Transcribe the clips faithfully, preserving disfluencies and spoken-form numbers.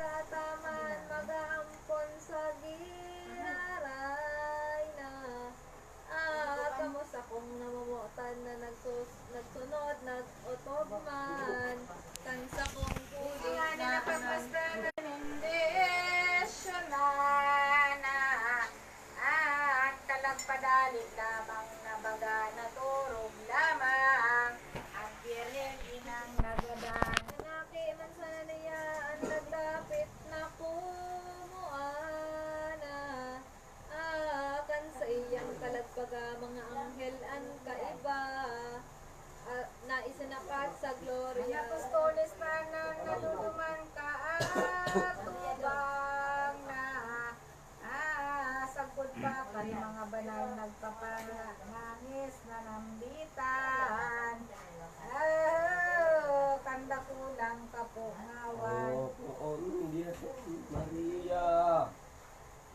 Kataman mag-aampon sa giraray na. Ah, kamo sakong namomotan na nagsus-, nagsunod, nag-otob man, kan sakong huli na bendisyona na. An kalag padali lamang na baga, naturog lamang an Birhen Inang nagadan. Nangaki man sana niya an nagdapit na pumuana. Ah, kan saiyang kalag baga, mga anghel an kaiba. Ah, naisinakat sa gloria. An apostoles man an naduduman kaatubang na. Ah, sagkod pa kan mga banal nagpapanangis na nambitan. Ah, kan dakulang kapungawan. Poon, Birhen Maria,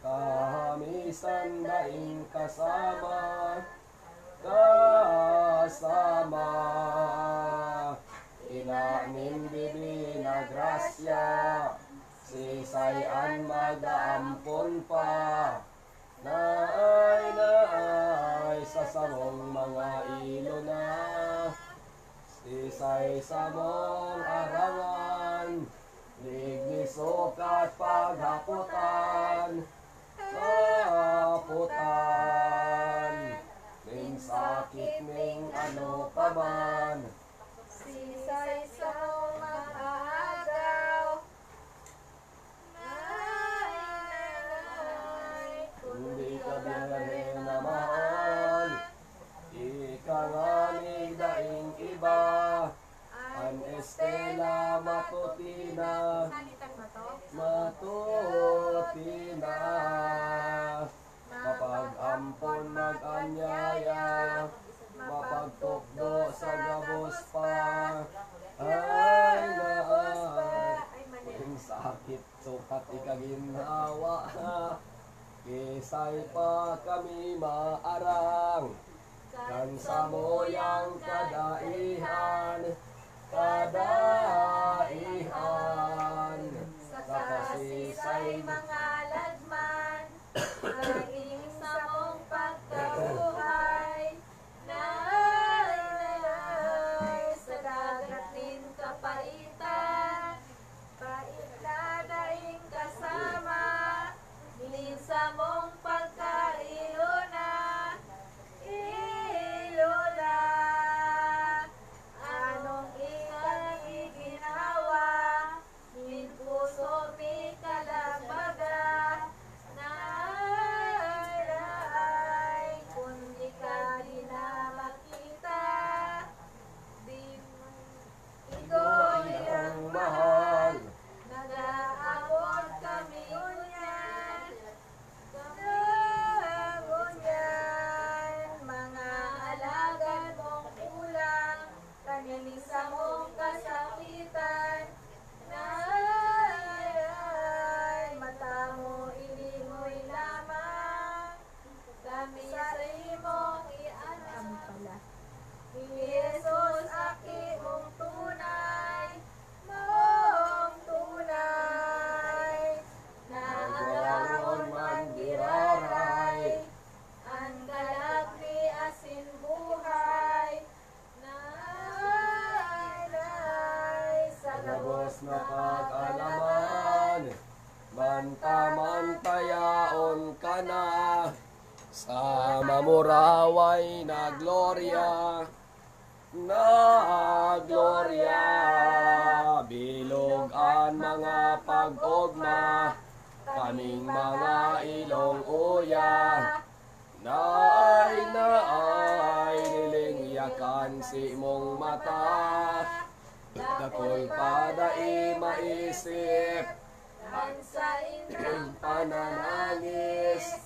kahamisan daing kasama, kasama. Ina nin Divina Gracia, siisay an mag-aampon pa? Naay, naay, sa samong mga ilona, siisay samong arangan, digdi sukat paghapotan, hapotan, nin sakit nin ano pa man. Siisay samong mag-aagaw, Nay, Nay, Nay, kundi ka, Birhen na mahal, ika ngani daing iba, an estela matutina, matutina. Mapag-ampon, mag-anyaya, mapagtukdo sa gabos pa. Ay, naay, nin sakit sukat ikaginhawa. Kiisay pa kami maarang kan samuyang kadaihan, kadaihan. Saka siisay mangalad man, magin samong pagkabuhay, Nay, Nay, sa dagat nin kapaitan, pait na daing kasama, nin samong pagkailona, ilona. Anong ikang iginhawa, nin puso mi kalag baga, Nay, Nay, kun di ka di na makita, di man igoy ang mahal. Nag-aabot kami ngunyan, kami ngunyan, mga alagad mong kulang, kan ini samong kasakitan, Nay, mata mo ilingoy lamang kami sa imong ianam. Kami pala. Hi Jesus, aki mong tunay, mong tunay, na agahon man giraray, an kalag mi asin buhay, Nay, Nay, sa gabos na pag-alaman, mantamantayaon ka na sa mamuraway na gloria, na gloria. Bilog an mga pag-ogma, kaming mga ilong uya, Nay, Nay, liling yakan si mong mata, dakul pa dai maisip, an saindang pananangis,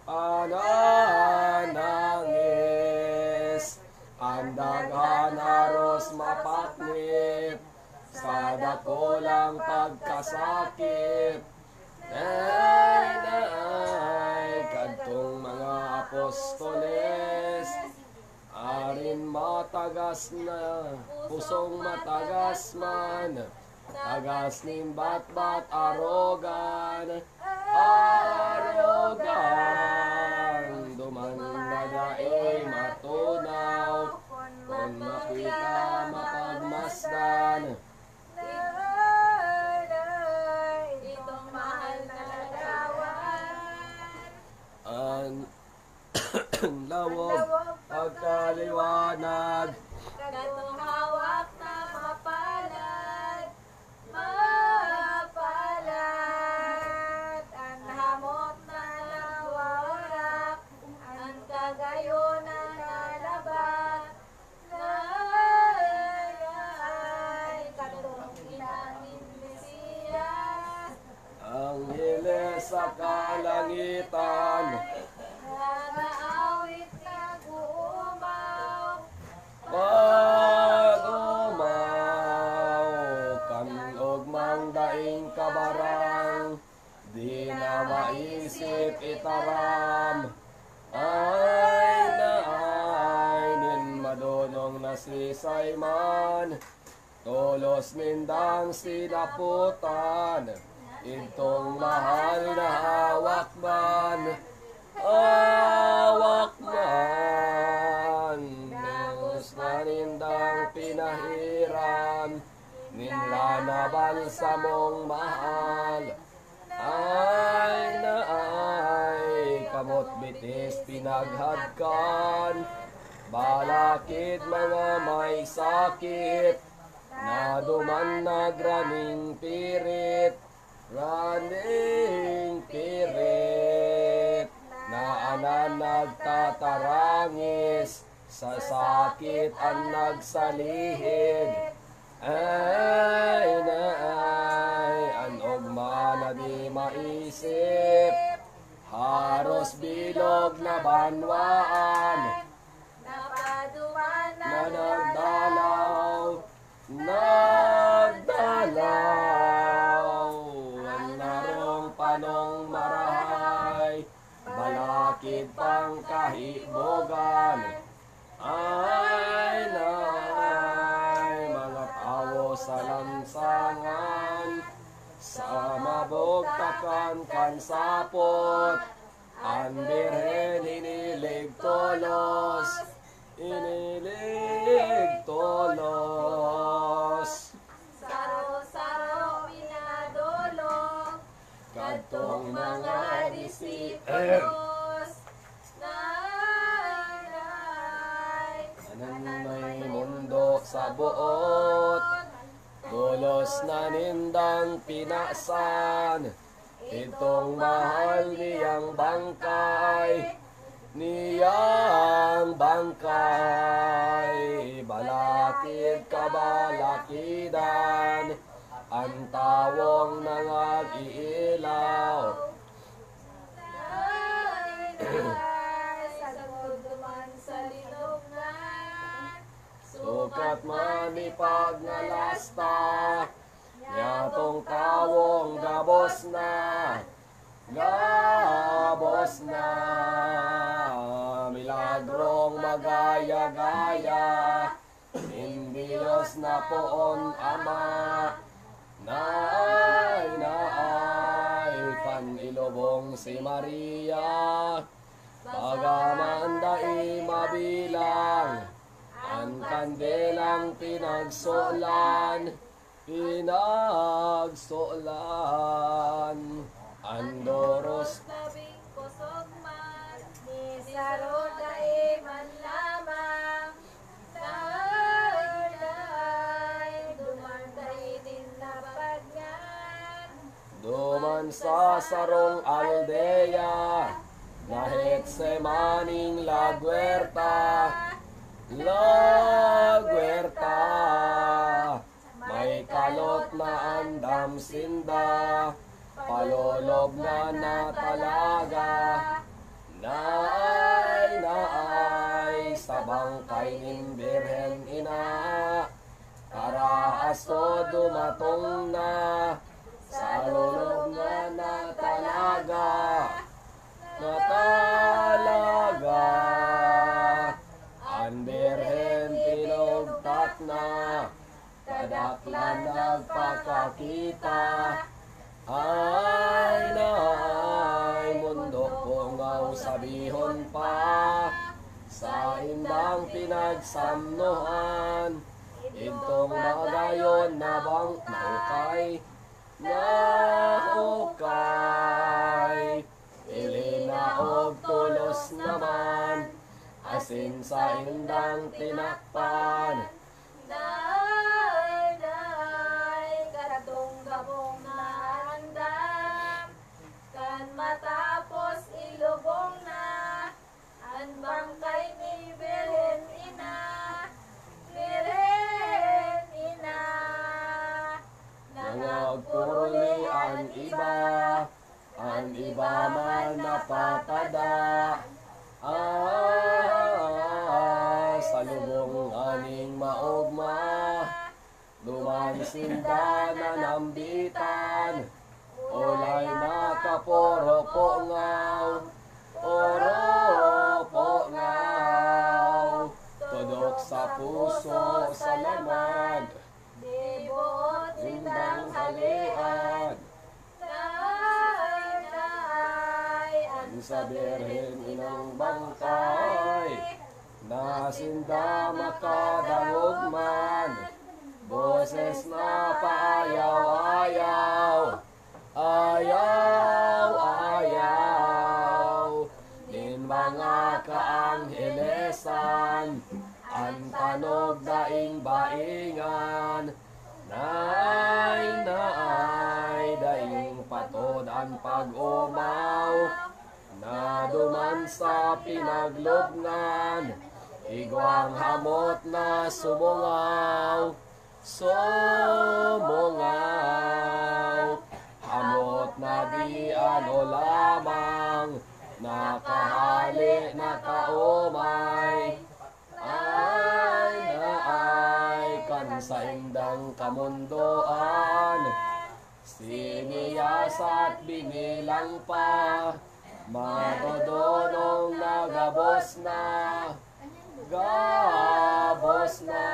pananangis, an daghan haros mapaknip, sa dakulang pagkasakit, Nay, Nay, kadtong mga apostoles, arin matagas na, pusong matagas man, Tagas nin batbat arogan, arogan, duman na dai matunaw, kun makita mapagmasdan. Itong mahal na larawan. An lawog pagkaliwanag. Katong hawak na mapalad, mapalad. An hamot na nawawarak, an kagayon na nalaba. Ay, katong ina nin Mesiyas. Angheles sa kalangitan. Nag-aawit, nag-uumaw. Pag-umaw, kan ugmang daing kabarang, di na maisip itaram. Ay na ay nin madonong nasisay man, tolos nindang sinaputan. Idtong mahal na hawak man, hawak man, gabos na nindang pinahiran, nin lana balsamong mahal. Ay na ay, kamot bitis pinaghadkan, balakid mga may sakit, na duman na graning pirit, graning pirit, na anan nagtatarangis, sa sakit an nagsalihid. Ay na ay, an ugma na di maisip, haros bilog na banwaan. Napaduman na nagdalaw, nagdalaw, an harong panong marahay, balakid pang kahibogan. Ay na ay, mga tawo sa lansangan, sa mabugtakan kan sapot, an Birhen hinilig tolos, hinilig tolos. Saro-saro pinadolong kadtong mga disipulos. Nanay, anan may mundo sa buot, tolos na nindang pinasan. Itong mahal niyang bangkay, niyang bangkay, balakid kabalakidan, an tawong nangag-iilaw. Sagkod duman sa linubngan, sukat man ipagngalas ta, yatong tawong gabos na, gabos na, milagrong magaya-gaya, nin Dios na poon Ama. Naay, naay, kan ilubong si Maria, bagaman dai mabilang, an kandelang pinagsolan, pinagsolan, an doros tabing kosog man, ni saro dai man lamang. Naay, naay, duman dai nin napadngan. Duman sa sarong aldeya, na Getsemaning lagwerta, lagwerta. May kalot na andam sinda, palolobngan na talaga. Naay, naay, sa bangkay nin Birhen Ina, karahaso dumatong na, sa lolobngan na talaga, na talaga. An Birhen tinugtak na, kadaklan nagpakakita. Ay, naay mundo pungaw, sabihon pa, saindang pinagsamnohan, idtong magayon na bang naukay, naukay, ili na og tolos naman, asin saindang tinakpan. Day, day, kadtong gabong na andam, kan matapos ilubong na an bangkay ni Birhen Ina, Birhen Ina. Nangagpuruli an iba, an iba man napapada. Ah, sa lubong nganing maogma, duman sinda nanambitan, olay nakaporo-pongaw, poro-pongaw, tudok sa puso, sa lamag, di boot nindang halean. Day, day, an sa Birhen Inang bangkay, na sinda makadangog man, boses na paayaw-ayaw, ayaw-ayaw, nin mga kaanghelesan, an tanog daing baingan, Nay, nay, daing patod an pag-omaw, na duman sa pinaglobngan, igwang hamot na sumungaw, sumungaw. Hamot na di ano lamang, nakahale, nakaomay. Ay, naay kan saindang kamondoan, siniyasat binilang pa, matodonong na gabos na, gabos na.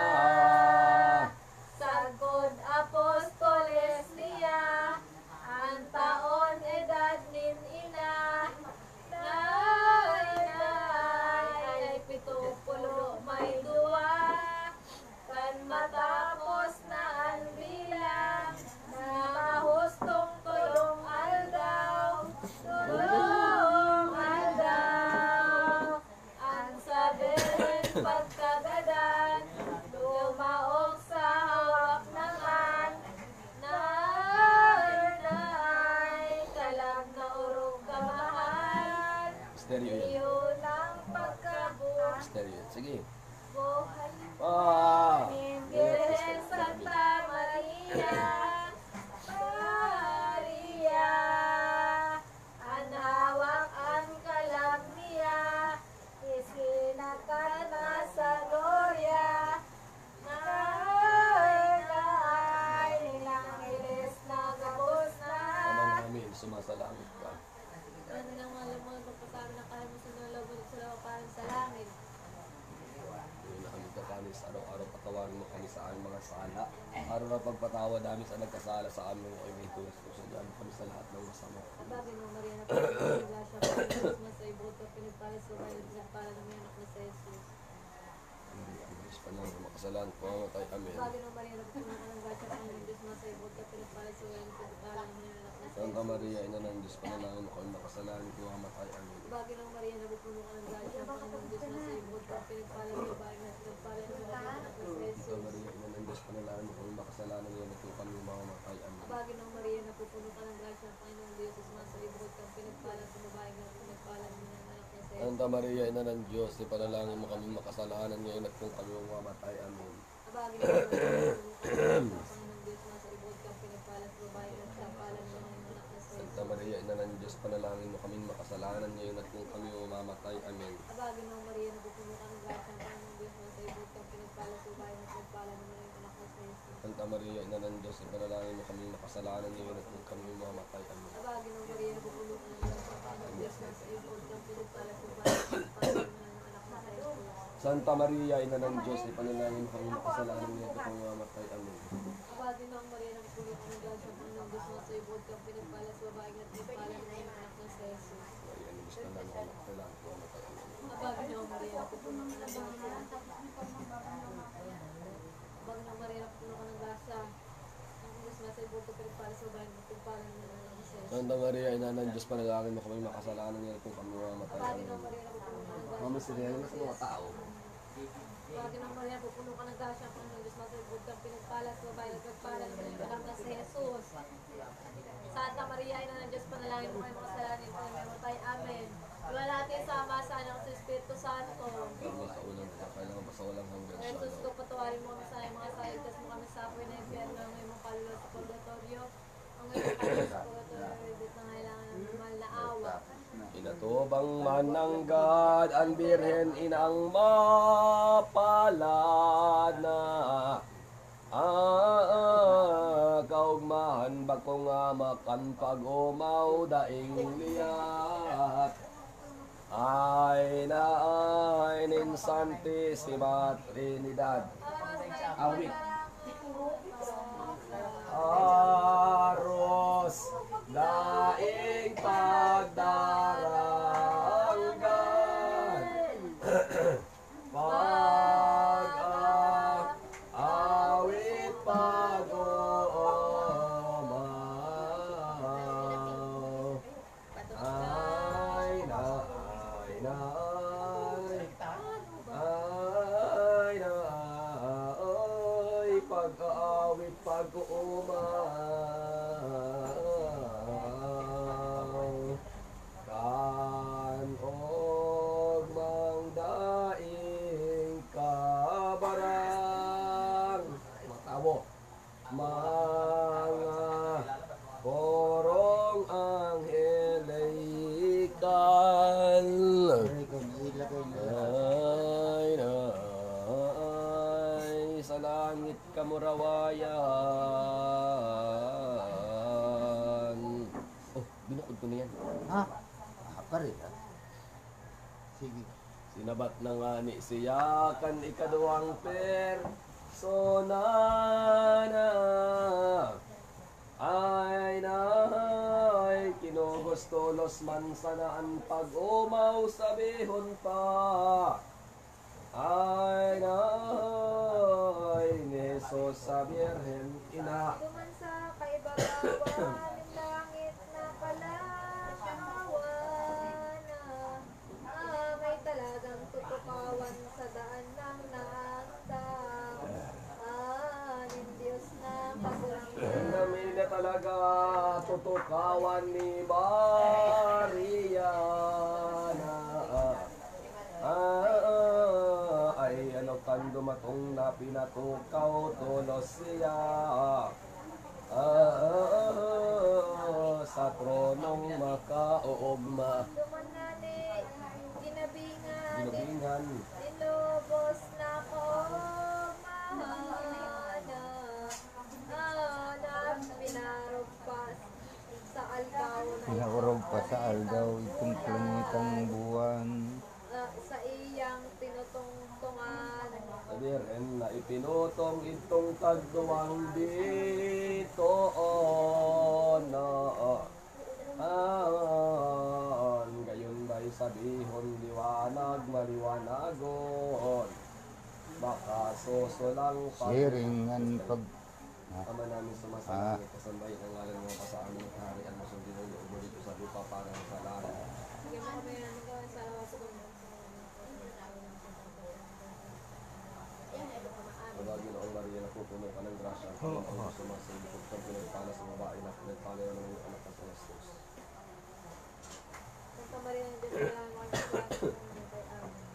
Sagkod apostoles niya, an taon edad nin ina, nay, nay, ay pito pulo may duwa. Kan matapos na an bilang, na mahustong tolong aldaw, tolong aldaw. An sa Birhen pagkagadan, lumaog sa hawak naman, nay, nay, kalag na orog kamahal. Misteryo yan. Iyo nang pagkabuhay. Misteryo yan. Sige. Ah. Nin Birhen Santa Maria, Maria. An hawak an kalag niya, isinakat na sa gloria. Nay, nay, nin angheles na gabos na. Amen, amen. Sumasalamat ka. Ano nang mga lamang pagpasabi na kaya mo sa nalabot sa lawa parang sa langit? Yun na kami kakanin sa araw-araw, patawarin mo kami sa aming mga sala. Araw-araw pagpatawad namin sa nagkasala sa amin, o may tuwas ko sa dyan kami sa lahat ng masama. Aba, Ginoo Maria, napupuno ka ng grasya, ang Panginoon Diyos, masa ibot ka, pinagpala sa babae, pinagpala naman ang anak na si Jesus. Ang Diyos pa lang, makasalanan ko, mamatay. Amen. Aba, Ginoo Maria, napupuno ka ng grasya, ang Panginoon Diyos, masa ibot ka, pinagpala sa babae, pinagpala naman ang anak na si Jesus. Santa Maria, Ina ng Diyos, panalangin mo kami makasalanan ko, mamatay. Amen. Aba, Ginoo Maria, napupuno ka ng grasya, ang Panginoon Diyos, nasa iyo ka, pinagpala ka sa babaeng lahat, pinagpala naman ang anak na si Jesus. Santa Maria, Ina ng Diyos, panalangin mo kami makasalanan, ngayon at kung kami mamamatay. Amen. Aba, Ginoo Maria, napupuno ka ng grasya, ang Panginoon Diyos, nasa iyo ka, pinagpala sa babaeng lahat, pinagpala naman ang anak na si Jesus. Santa Maria, Ina ng Diyos, ipanalangin mo kaming makasalanan, ngayon at kung kami mamamatay. Amen. Aba, Ginoo Maria, napupuno ka ng grasya, ang Panginoon Diyos, nasa iyo ka, pinagpala sa babaeng lahat, pinagpala naman ang anak na si Jesus. Santa Maria, Ina ng Diyos, panalangin mo kaming makasalanan, ngayon at kung kami mamamatay. Amen. Aba, Ginoo Maria, napupuno ka ng grasya, ang Panginoon Diyos, nasa iyo ka, pinagpala sa babaeng lahat, pinagpala naman ang anak na si Jesus. Santa Maria, Ina ng Diyos, ipanalangin mo kaming makasalanan, ngayon at kung kami mamamatay. Amen. Aba, Ginoo Maria, napupuno ka ng grasya, ang Panginoon Diyos, nasa iyo ka, pinagpala sa babaeng lahat, pinagpala naman ang anak na si Jesus. Santa Maria, Ina ng Diyos, ipanalangin mo kaming makasalanan, ngayon at kung kami mamamatay. Amen. Aba, Ginong Maria, napupuno ka ng grasya, ang Panginoon Diyos na sa'yo, bukod kang pinagpala sa babaeng lahat, pinagpala naman ang anak na si Jesus. Ay, ano, gusto na lang, kailangan ko matay. Aba, Ginong Maria, napupuno ka ng grasya. Aba, Ginong Maria, napupuno ka ng grasya. Ang Diyos na sa'yo, bukod kang pinagpala sa babaeng lahat, pinagpala naman ang anak na si Jesus. Santa Maria, Ina ng Diyos, panalangin mo kami makasalanan, ngayon po kami mamamatay. Aba, Ginong Maria, napupuno ka ng grasya. Mama, sila naman sa mga tao. Aba, Ginong Maria, pupuno ka ng grasya, ang Panginoon Diyos, masayod kang pinagpala sa babae, nagpagpala naman ang anak na si Jesus. Santa Maria, Ina ng Diyos, panalangin mo kami makasalanan, ngayon po kami mamamatay. Amen. Gloria sa Ama, sa Anak, sa Espiritu Santo. Ang mga unang pagkakailangan, basta walang hanggan siya, Jesus ko, patawarin mo kami sa mga sala, iligtas mo kami sa apoy ng impyerno, ngayon mo kaluluwa sa purgatorio. Ang ngayon pa sa purgatorio, dito na kailangan ng normal na awa. Inatubang man nanggad an Birhen inang mapalad na, ah, kaogmahan bakong ama kan pag-omaw daing liyat. Ay na ay nin Santisima Trinidad. Awit. Aros daing pagdaranggan. Pag-awit pag-oomaw. Ay na, ay na, ay. Ay na, ay, pag-aawit, pag-uumaw. Kan ugmang daing kabarang. Matawo. Mga korong anghelikal. Ay na, ay, sa langit kamurawayan. Oh, binukod ko na yan. Ha? Ah, pare, ha? Sige. Sinabat na ngani siya kan ikaduwang persona na, ay na, ay, kinugos tolos man sana an pag-omaw, sabihon pa. Ay na, ay, ni Jesus sa Birhen Ina. Duman sa kaibabawan nin langit na palakawan na, ah, may talagang tutukawan sa daan nang naandam. Ah, nin Diyos na Kagurangnan. Kami na talaga tutukawan ni Maria na, ah, ay ano kan dumatong na pinatukaw tolos siya. Ah, sa tronong makaoogma. Duman ngani, ginabingan, ginabingan, nin lubos na kaogmahan na, ah, na pinarugpas sa aldaw na ito. Pinaurog pa sa aldaw itong planetang buwan. Ah, saiyang tinutungtungan. Sa Birhen na ipinutong idtong tagduwang bitoon na, ah, an gayon ba'y sabihon, liwanag maliwanagon. Baka susulang pa. Siring an pag- Ama namin sumasalangit, ah, kasambahin ang ngalan mo, ipasa amin ang kaharian mo, sundin ang loob mo dito sa lupa parang sa langit. Bigyan mo kami ng sa araw-araw sa Aba, Ginoong Maria, napupuno ka ng grasya, ang Panginoon sumasalikod kang pinagpala sa babae na pinagpala naman ang iyong anak na si Jesus. Santa Maria, Ina ng Diyos, panalangin mo kami makasalanan, ngayon at sa oras ng pagkamatay. Amen.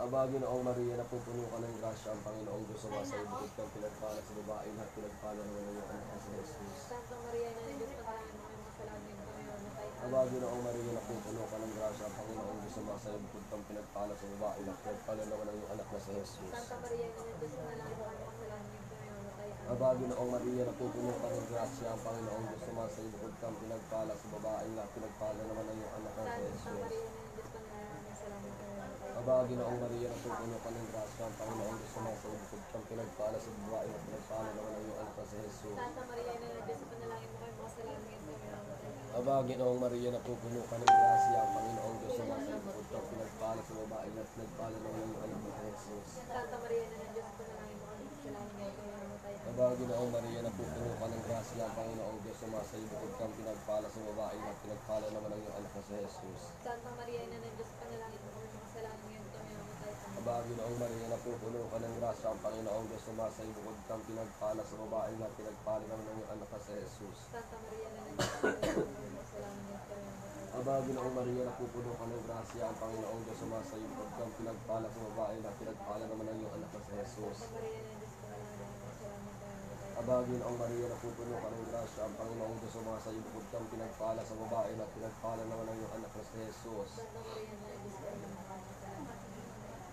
Aba, Ginoong Maria, napupuno ka ng grasya, ang Panginoong Diyos sumasayo, bukod kang pinagpala sa babae lahat, pinagpala naman ang iyong anak na si Jesus. Santa Maria, Ina ng Diyos, panalangin mo kami makasalanan, ngayon at sa oras ng pagkamatay. Amen. Aba, Ginoong Maria, napupuno ka ng grasya, ang Panginoong Diyos sumasayo, bukod kang pinagpala sa babae lahat, pinagpala naman ang iyong anak na si Jesus. Santa Maria, Ina ng Diyos, panalangin mo kami makasalanan, ngayon at sa oras ng pagkamatay. Amen. Aba, Ginoong Maria, napupuno ka ng grasya, ang Panginoong Diyos sumasayo, bukod kang pinagpala sa babae lahat, pinagpala naman ang iyong anak na si Jesus. Santa Maria, Ina ng Diyos, panalangin mo kami makasalanan, ngayon at sa oras ng pagkamatay. Aba, Ginoong Maria, napupuno ka ng grasya, ang Panginoong Diyos sumasayo bukod kang pinagpala sa babae, at pinagpala naman ang iyong anak na si Jesus. Santa Maria, Ina ng Diyos, ipanalangin mo kami makasalanan ngayon at sa oras ng kamatayan. Aba, Ginoong Maria, napupuno ka ng grasya, ang Panginoong Diyos sumasayo bukod kang pinagpala sa babae, at pinagpala naman ang iyong anak na si Jesus. Santa Maria, Ina ng Diyos, ipanalangin mo kami makasalanan ngayon at sa oras ng kamatayan. Aba, Ginoong Maria, napupuno ka ng grasya, ang Panginoong Diyos sumasayo bukod kang pinagpala sa babae, at pinagpala naman ang iyong anak na si Jesus. Santa Maria, Ina ng Diyos, ipanalangin mo kami makasalanan ngayon at sa oras ng kamatayan. Aba, Ginoong Maria, napupuno ka ng grasya, ang Panginoong Diyos sumasayo bukod kang pinagpala sa babae, at pinagpala naman ang iyong anak na si Jesus. Santa Maria, Ina ng Diyos, ipanalangin mo kami makasalanan ngayon at sa oras ng kamatayan. Aba, Ginoong Maria, napupuno ka ng grasya, ang Panginoong Diyos sumasayo bukod kang pinagpala sa babae, at pinagpala naman ang iyong anak na si Jesus. Santa Maria, Ina ng Diyos, ipanalangin mo kami makasalanan ngayon at sa oras ng kamatayan. Aba, Ginoong Maria, napupuno ka ng grasya, ang Panginoong Diyos sumasayo bukod kang pinagpala sa babae, at pinagpala naman ang iyong anak na si Jesus. Santa Maria, Ina ng Diyos, ipanalangin mo kami makasalanan ngayon at sa oras ng kamatayan.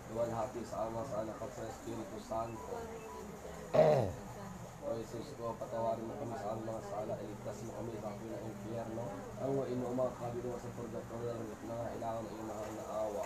Luwalhati sa Ama, sa Anak, at sa Espiritu Santo. O Jesus ko, patawarin mo kami sa aming mga sala, iligtas mo kami sa apoy ng impyerno. Ang mga inuman, mga kaluluwa sa purgatorio, na nangangailangan ng iyong mahal na awa.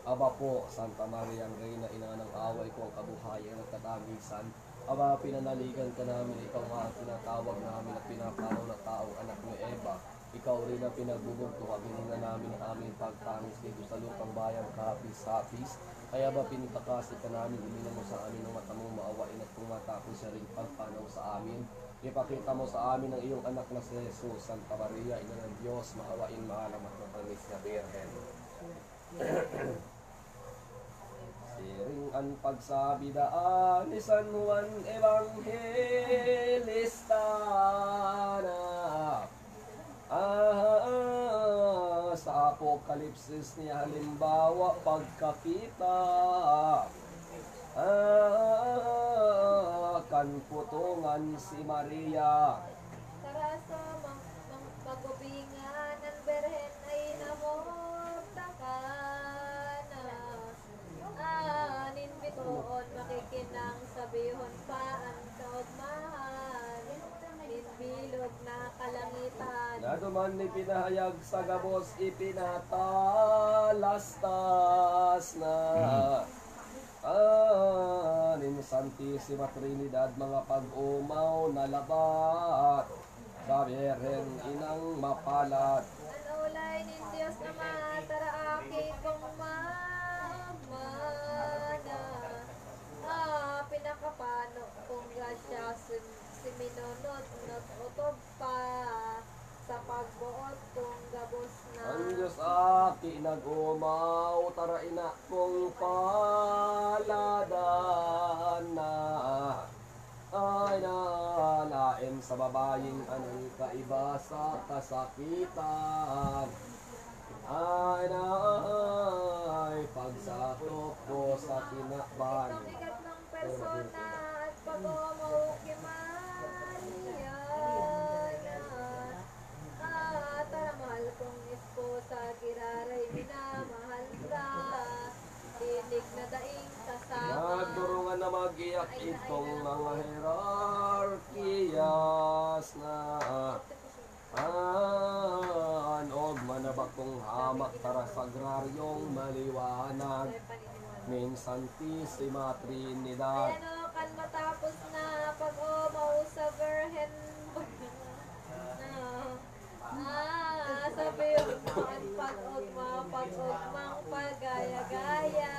Aba po, Santa Maria, ang Reyna, Ina ng awa, ikaw ang kabuhayan at katagisan. Aba, pinanaligan ka namin, ikaw nga ang tinatawag namin at pinapanaw na taong anak ni Eva. Ikaw rin ang pinagbubugto, kami rin na namin ang aming pagtangis dito sa lupang bayang kahapis-hapis. Kaya ba pinagkakasal ka namin, ibinigay mo sa amin ang mata mong maawain at kung matapos siya rin pagpanaw sa amin, ipakita mo sa amin ang iyong anak na si Jesus. Santa Maria, Ina ng Diyos, maawain, maalam at matamis na Birhen. Siring an pagsabi daan ni San Juan Evangelista na, ah, sa Apokalipsis niya halimbawa pagkakita, ah, kan putongan si Maria. Tara sa mang-, mang-, magubingan an Birhen ay namorta ka na. Ah, nin bitoon makikinang sabihon pa an kaogmahan nin bilog na kalangitan. Naduman ni pinahayag sa gabos ipinatalastas na. Ah, nin Santisima Trinidad, mga pag-omaw na labat sa Birhen Inang mapalad. An olay nin Dios Ama, tara aki kong maagmana. Ah, pinakapano kong grasya, sim-, siminunod-nod otob pa sa pagboot kong gabos na. An Dios aki nag-omaw, tara ina kong paladan na. Ay, nalaen sa babayeng anan kaiba sa kasakitan. Ay, naay pagsakop ko sa kinaban. Itong ikatnong persona at pag-omaw ki Maria na, ah, tara, mahal kong esposa, giraray minamahal ka. Dinig na daing kasama. Nagdurungan na mag-iyak itong mga hierarkiyas na an ogma na bakong hamak para sagraryong maliwanag nin Santisima Trinidad. Ayan o, kan matapos na pag-omaw sa Birhen na, ah, sabi mo, an pag-ogma, pag-ogmang pagaya-gaya.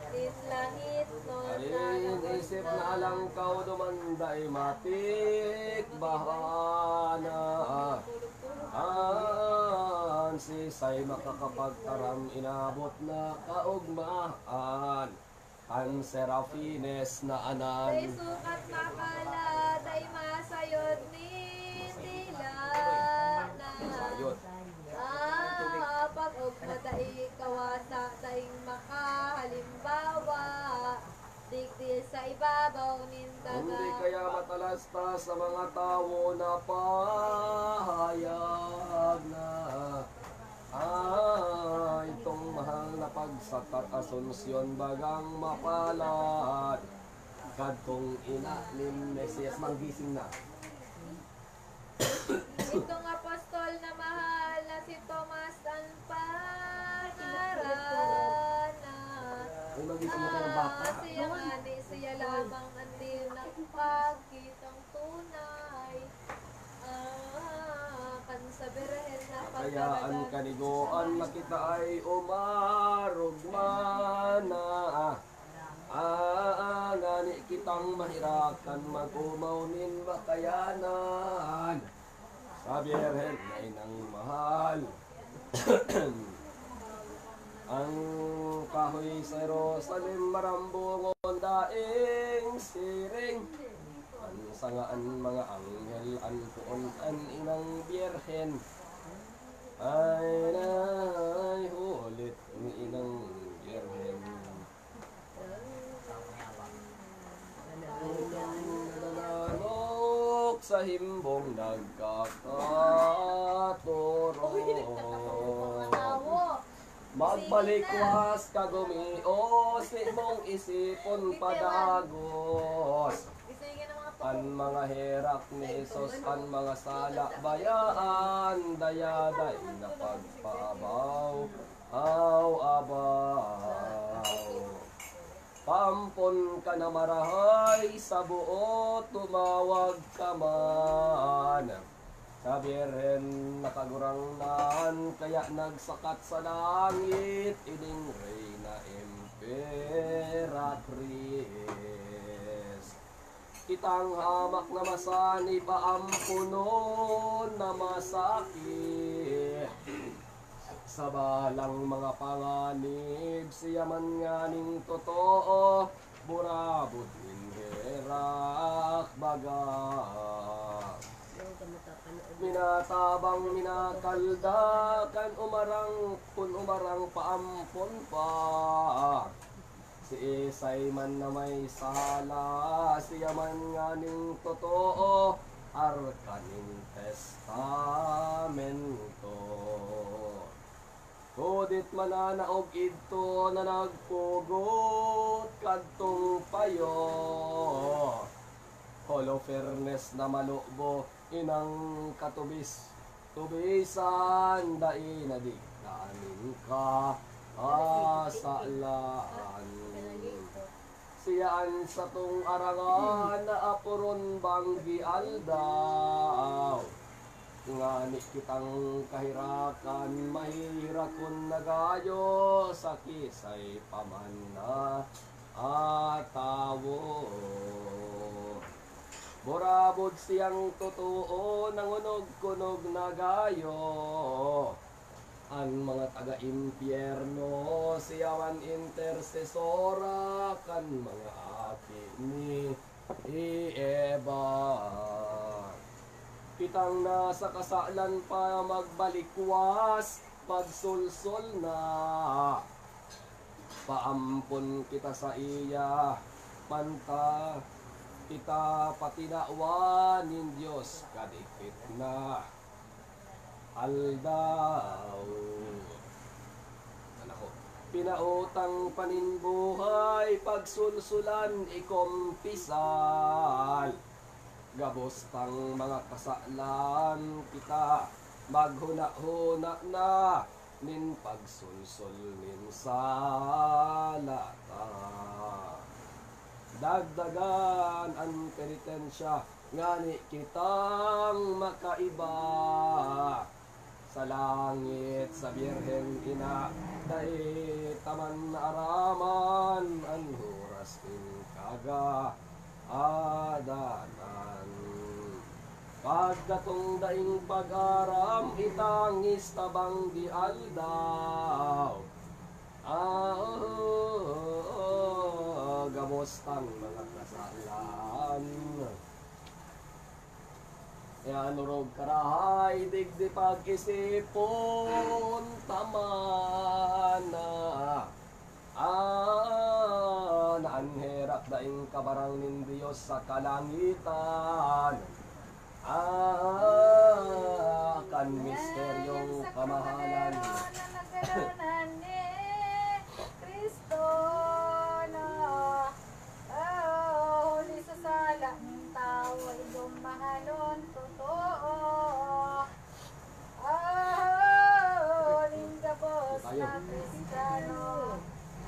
Nin langit nun. Arin, isip na alangkaw duman dai matikbahan na. An sisay makakapagtaram, inabot na kaogmahan kan Serafines na anan. Dai sukat mapala, dai masayod nin dila na. Sayod. Ah, pag-ogma dai kawasa, daing makahalimbawa, digdi sa ibabaw nin daga. Kundi kaya matalastas sa mga tawo na pahayag na, ah, itong mahal na pagsakat Asunsyon bagang mapalad. Kadtong ina nin Mesias manggising na. Itong apostol na mahal na si Tomas an pangaran. Ay, mag-isip mo tayo ng bata. Ah, siya nga, di siya lamang ang tinakpag, kitang tunay. Ah, kan sa Birhen na Kaya ang pagkagadan, kanigoan na kita ay umarog man na. Ah, ngani kitang mahirakan, mag-omaw nin makayanan. Sa Birhen na inang mahal. Ang kahoy sa Jerusalem, marambungon daing siring. An sanga an mga anghel, an poon an inang Birhen. Ay, nay, hulit ni inang Birhen. Nananok sa himbong nagkakatorog. Magbalikwas ka gumio, si mong isipon padagos. An mga herak ni Jesus, an mga sala bayaan, dayaday na pagpaabaw. Aw, abaw. Paampon ka na marahay sa buot, tumawag ka man. Sa Birhen na Kagurangnan, kaya nagsakat sa langit, ining Reyna Imperatriz. Kitang hamak na masani, paamponon na masakit. Sa balang mga panganib, siya man nganing totoo, burabod nin herak baga. Minatabang, minakalda, kan umarang, kun umarang paampon pa. Siisay man na may sala, siya man nganing totoo, arka nin testamento. Hudit mananaog idto na nagpugot kadtong payo. Holofernes na malubo, inang katubis, tubisan, dai na digdaan nin kasalaan. Siya an satong arangan na apuron banggi aldaw. Ngani kitang kahirakan, mahihirakon na gayo sa kisay pa man na a tawo. Burabod siyang totoo, nangunog-kunog na gayo. An mga taga-impyerno, siya man intersesora kan mga aki ni Eva. Kitang nasa kasalan pa, magbalikwas, pagsulsol na. Paampon kita saiya, manta kita patinawan nin Dios kadikit na aldaw. Anak ko, pinautang pa nin buhay, pagsulsulan, ikompisal. Gabos tang mga kasalan kita, maghuna-huna na nin pagsulsol nin sala ta. Dagdagan an penitensya, ngani kitang makaiba. Sa langit, sa Birhen Ina, dai ta man naaraman an oras nin kagadanan. Pagkatong daing pag-aram, itangis ta banggi aldaw. Ah, gabos tang mga kasalan. Yan, orog karahay, digdi pag-isipon ta man. Ah, na an herak daing kabarang nin Dios sa kalangitan. Ah, kan misteryong kamahalan. Nagkaranan ni Cristo na, ah, huli sa sala nin tawo, idong mahalon totoo. Ah, nin gabos na Kristiyano,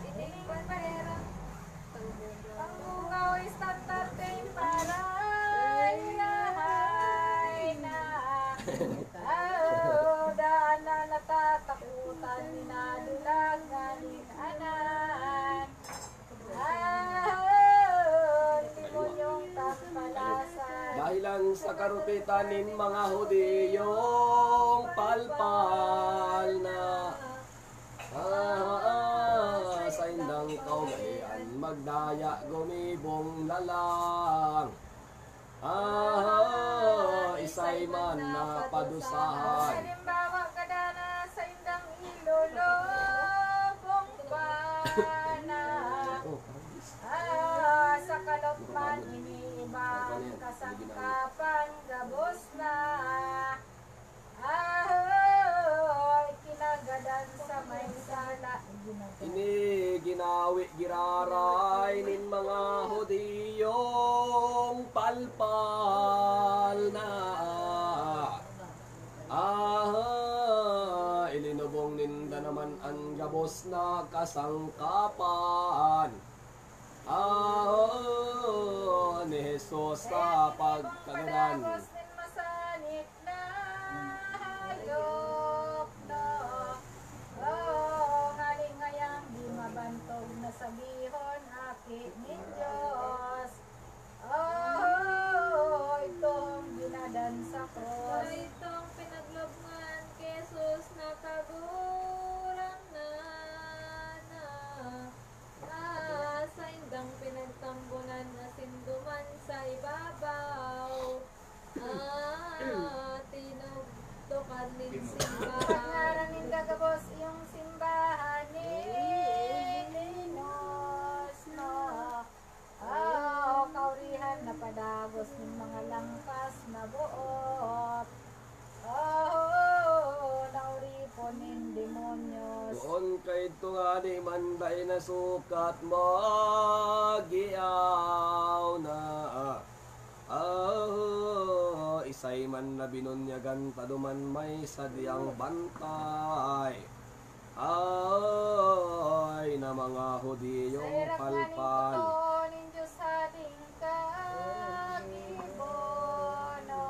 ining panahon Karupitan nin mga Hudiyong palpal na, ah, saindang kaugalian magdaya gumibong lalang. Ah, isay man napadusahan. Halimbawa, kada na saindang ilolobong pa na. Ah, sa kalot man, iniiba ang kasangkapan, gabos na. Ahoy, kinagadan sa may sala. Ini ginawi giraray nin mga Hudiyong palpal na. Aha, ilinubong ninda naman an gabos na kasangkapan. Ah, ni Jesus sa pagkagadan. Padagos nin masanit na hayop, no? Oh, hali ngayang di mabantog na sabihon, Aki nin Dios. Oh, itong ginadan sa krus. Itong pinaglobngan ki Jesus na Kagurangnan na. Ah, saindang pinagtambonan asin duman sa ibabaw. Ah, tinugtukan nin simbahan. Sa ngaran nin gagabos iyong simbahan ni Venus, no? Oh, kaurihan na padagos nin mga langkas na boot. Oh, nauripon nin demonyos. Doon kaidto ngani man dai nasukat, magiaw na. Ah, isay man na binunyagan ta duman may sadyang bantay. Ay, na mga Hudiyong palpal. Sa nin Diyos Hading kagibo, no?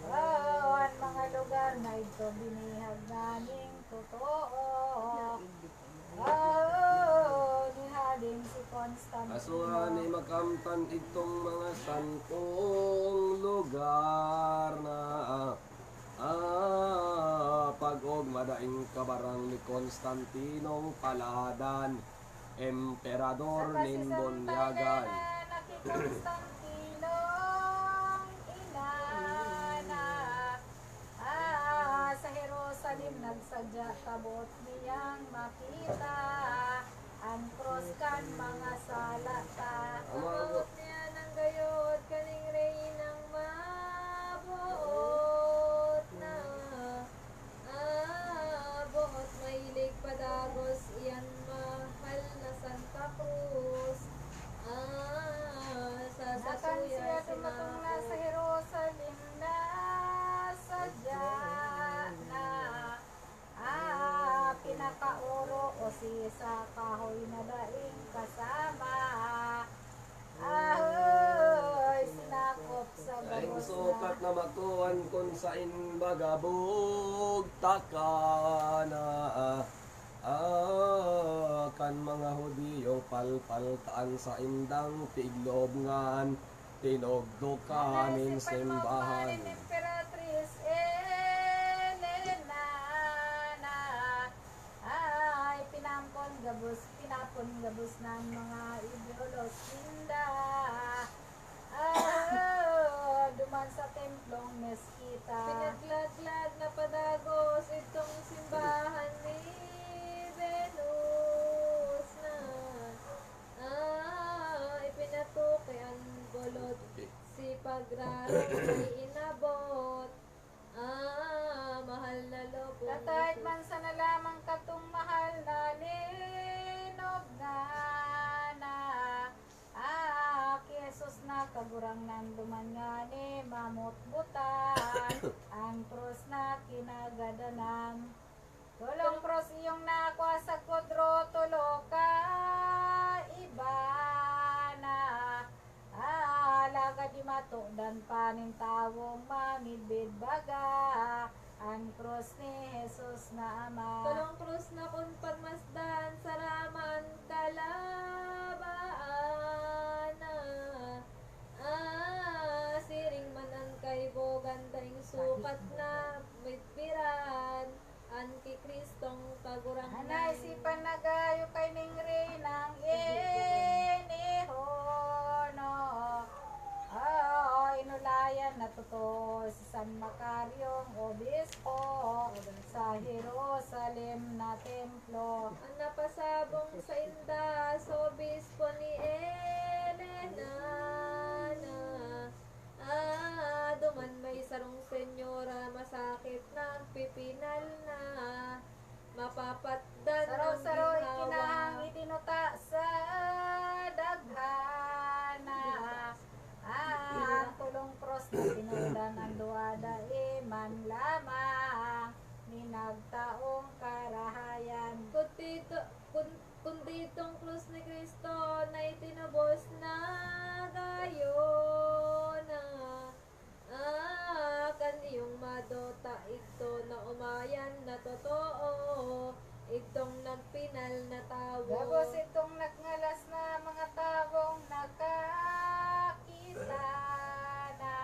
Oh, an mga lugar na idto binihag na ning totoo. Oh, ni Hading si Constantino. Asura ni makamtan itong mga santong lugar na, ah, pag-og madaing kabarang ni Constantinong Paladan, emperador nin Bunyagan. Sa Santa Elena na ki Constantinong ina na, ah, sa Jerusalem nagsadya kabot niyang makita an krus kan mga sala ta. Amabot niya nang gayod kaning Reynang maboot na. Ah, boot mahilig padagos iyan mahal na Santa Cruz. Ah, sa sasuya siya dumatong na sa Jerusalem na sadya na. Ah, pinakaoro o si sa kahoy na daing kasama. Ahoy, sinakop sa gabos na. Sukat na makuan kun sain bagabog taka na, ah, kan mga Hudiyo, palpal ta an saindang piglobngan. Tinugdokan nin simbahan. Imperatriz Elena na, ay, pinampon gabos, pinapon gabos na an mga idolos ninda. Ah, duman sa templong meskita. Pinaglaglag na padagos itong simbahan ni Venus na. Ah, ipinatuki an bulod, si pagraro may inabot. Ah, mahal na lupon. Tataig man sana lamang katong mahal na linog na, na, ah, ki Jesus na Kagurangnan duman ngani mamutbutan an krus na kinagadanan. Tolong krus iyong nakua sagkod ro, tolo ka iba na. Ah, alagad di matudan pa nin tawong mamidbid baga an krus ni Jesus na Ama. Tolong krus na kun pagmasdan, saraman kalabaan na. Ah, siring man an Sukat na midbiran an ki Cristong Kagurangnan. Anay si panagayo kay ning rinang inihono. Oo, inulayan na totoo si San Macario, obispo sa Jerusalem na templo. An napasabong sainda sa obispo ni Elena na, ah, duman may sarong senyora masakit nagpipinal na, mapapatdan ang Saro-saro ginhawa. Ikinahang itinuta sa daghana. Ah, ang tulong krus na tinudan ang duwa dai man lamang ni nagtaong karahayan. Kundi to, kun-, kundi itong krus ni Cristo na itinubos na gayo na, ah, kan iyong madota, idto na umayan na totoo, idtong nagpinal na tawo. Gabos itong nagngalas na mga tawong nakakita na,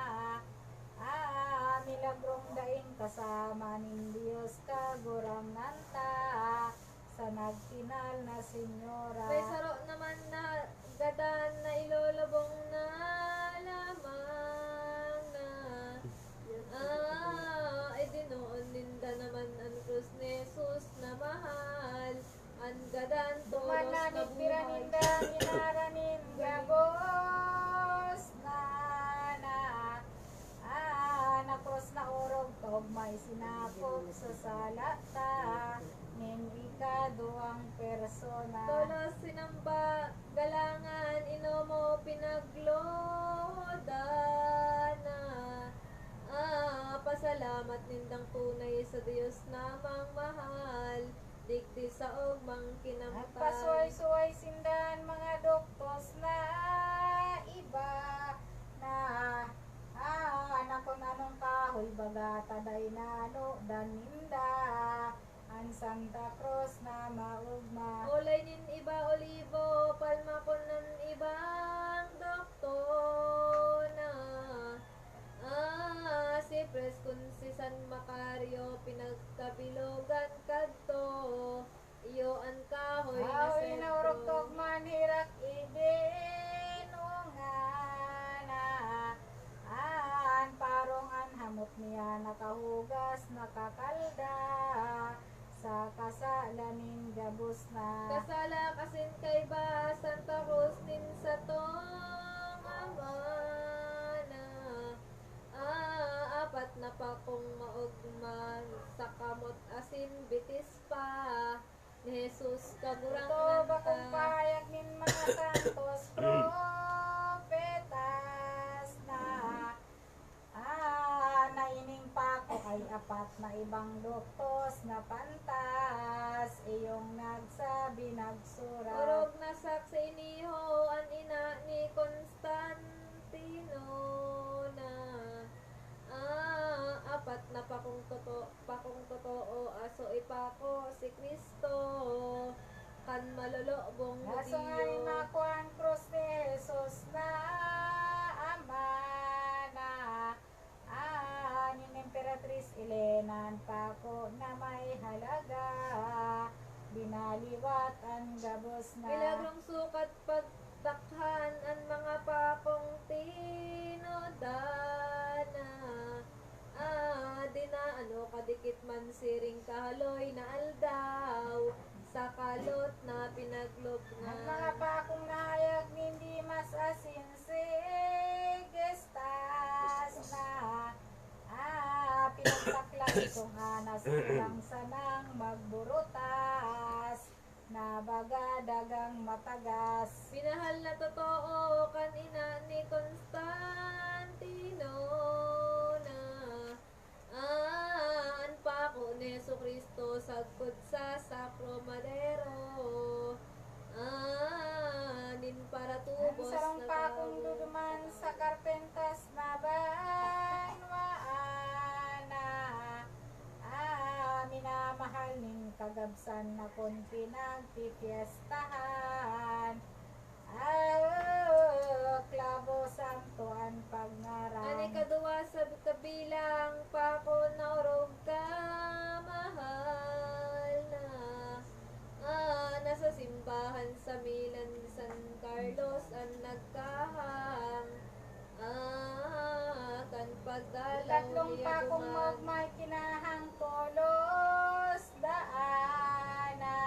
ah, milagrong daing kasama nin Dios Kagurangnan ta, sa nagpinal na senyora. May saro naman na gadan na ilolobong na lamang na, ah, idinoon ninda naman an krus ni Jesus na mahal. An gadan, duman tolos na na nigpira buhay. Ninda an ginara nin gabos na, na, ah, na krus na orog, kaogma isinakop sa sala ta nin ikaduwang persona. Tolos sinamba, galangan, inomo, pinaglohodan na, ah, pasalamat nindang tunay sa Dios na mangmahal digdi sa ogmang kinamtan. Nagpasuhay-suhay sinda an mga doktos na iba na, ah, na kun anong kahoy baga ta dai nanodan ninda an Santa Cruz na maogma. Olay nin iba, olibo, palma kun an ibang doktor na, ah, sipres kun si San Macario, pinagkabilogan kadto, iyo an kahoy na Kahoy na sentro. Orog tugma ni Irak ibinunga na, an parong an hamot niya nakahugas, nakakalda sa kasala nin gabos na. Kasala asin kaiba, Santa Cruz nin satong Ama na, ah, apat na pakong maogma sa kamot asin bitis pa ni Jesus, Kagurangnan ta. Ito bakong pahayag nin mga santos propetas na, ah, na ining pako ay apat na ibang doktos na pantas, iyong nagsabi, nagsurat. Orog na saksi iniho an ina ni Constantino na, ah, apat na pakong toto-, pakong totoo, aso ipako si Cristo kan malolobong Aso nga Judio. Imakwa an krus ni Jesus na ama na, ah, nin Emperatriz Elena an pako na may halaga, binaliwat an gabos na. Milagrong sukat pagtakhan an mga pakong tinodan na, ah, di na ano kadikit man siring kahaloy na aldaw, sa kalot na pinaglobngan. An mga pakong nahayag nin Dimas asin si Gestas na, ah, pinagtaklan itong anas bilang sanang magburutas na baga dagang matagas. Minahal na totoo kan ina ni Constantino na, ah, an pako ni Jesu-Cristo sagkod sa Sakro Madero, ah, nin paratubos An sarong na pakong tawo. Duduman sa Carpentas na banwaan na, ah, minamahal nin kagabsan na kun pinagpipiestahan. Ah, Klabo, santo an pagngaran. An ikaduwa sa kabilang, pakon na orog ka, mahal na. Ah, nasa simbahan sa Milan, San Carlos an nagkahang. Ah, kan pagdalaw Ikatlong niya pakong duman. Maogmay kinahang tolos daana.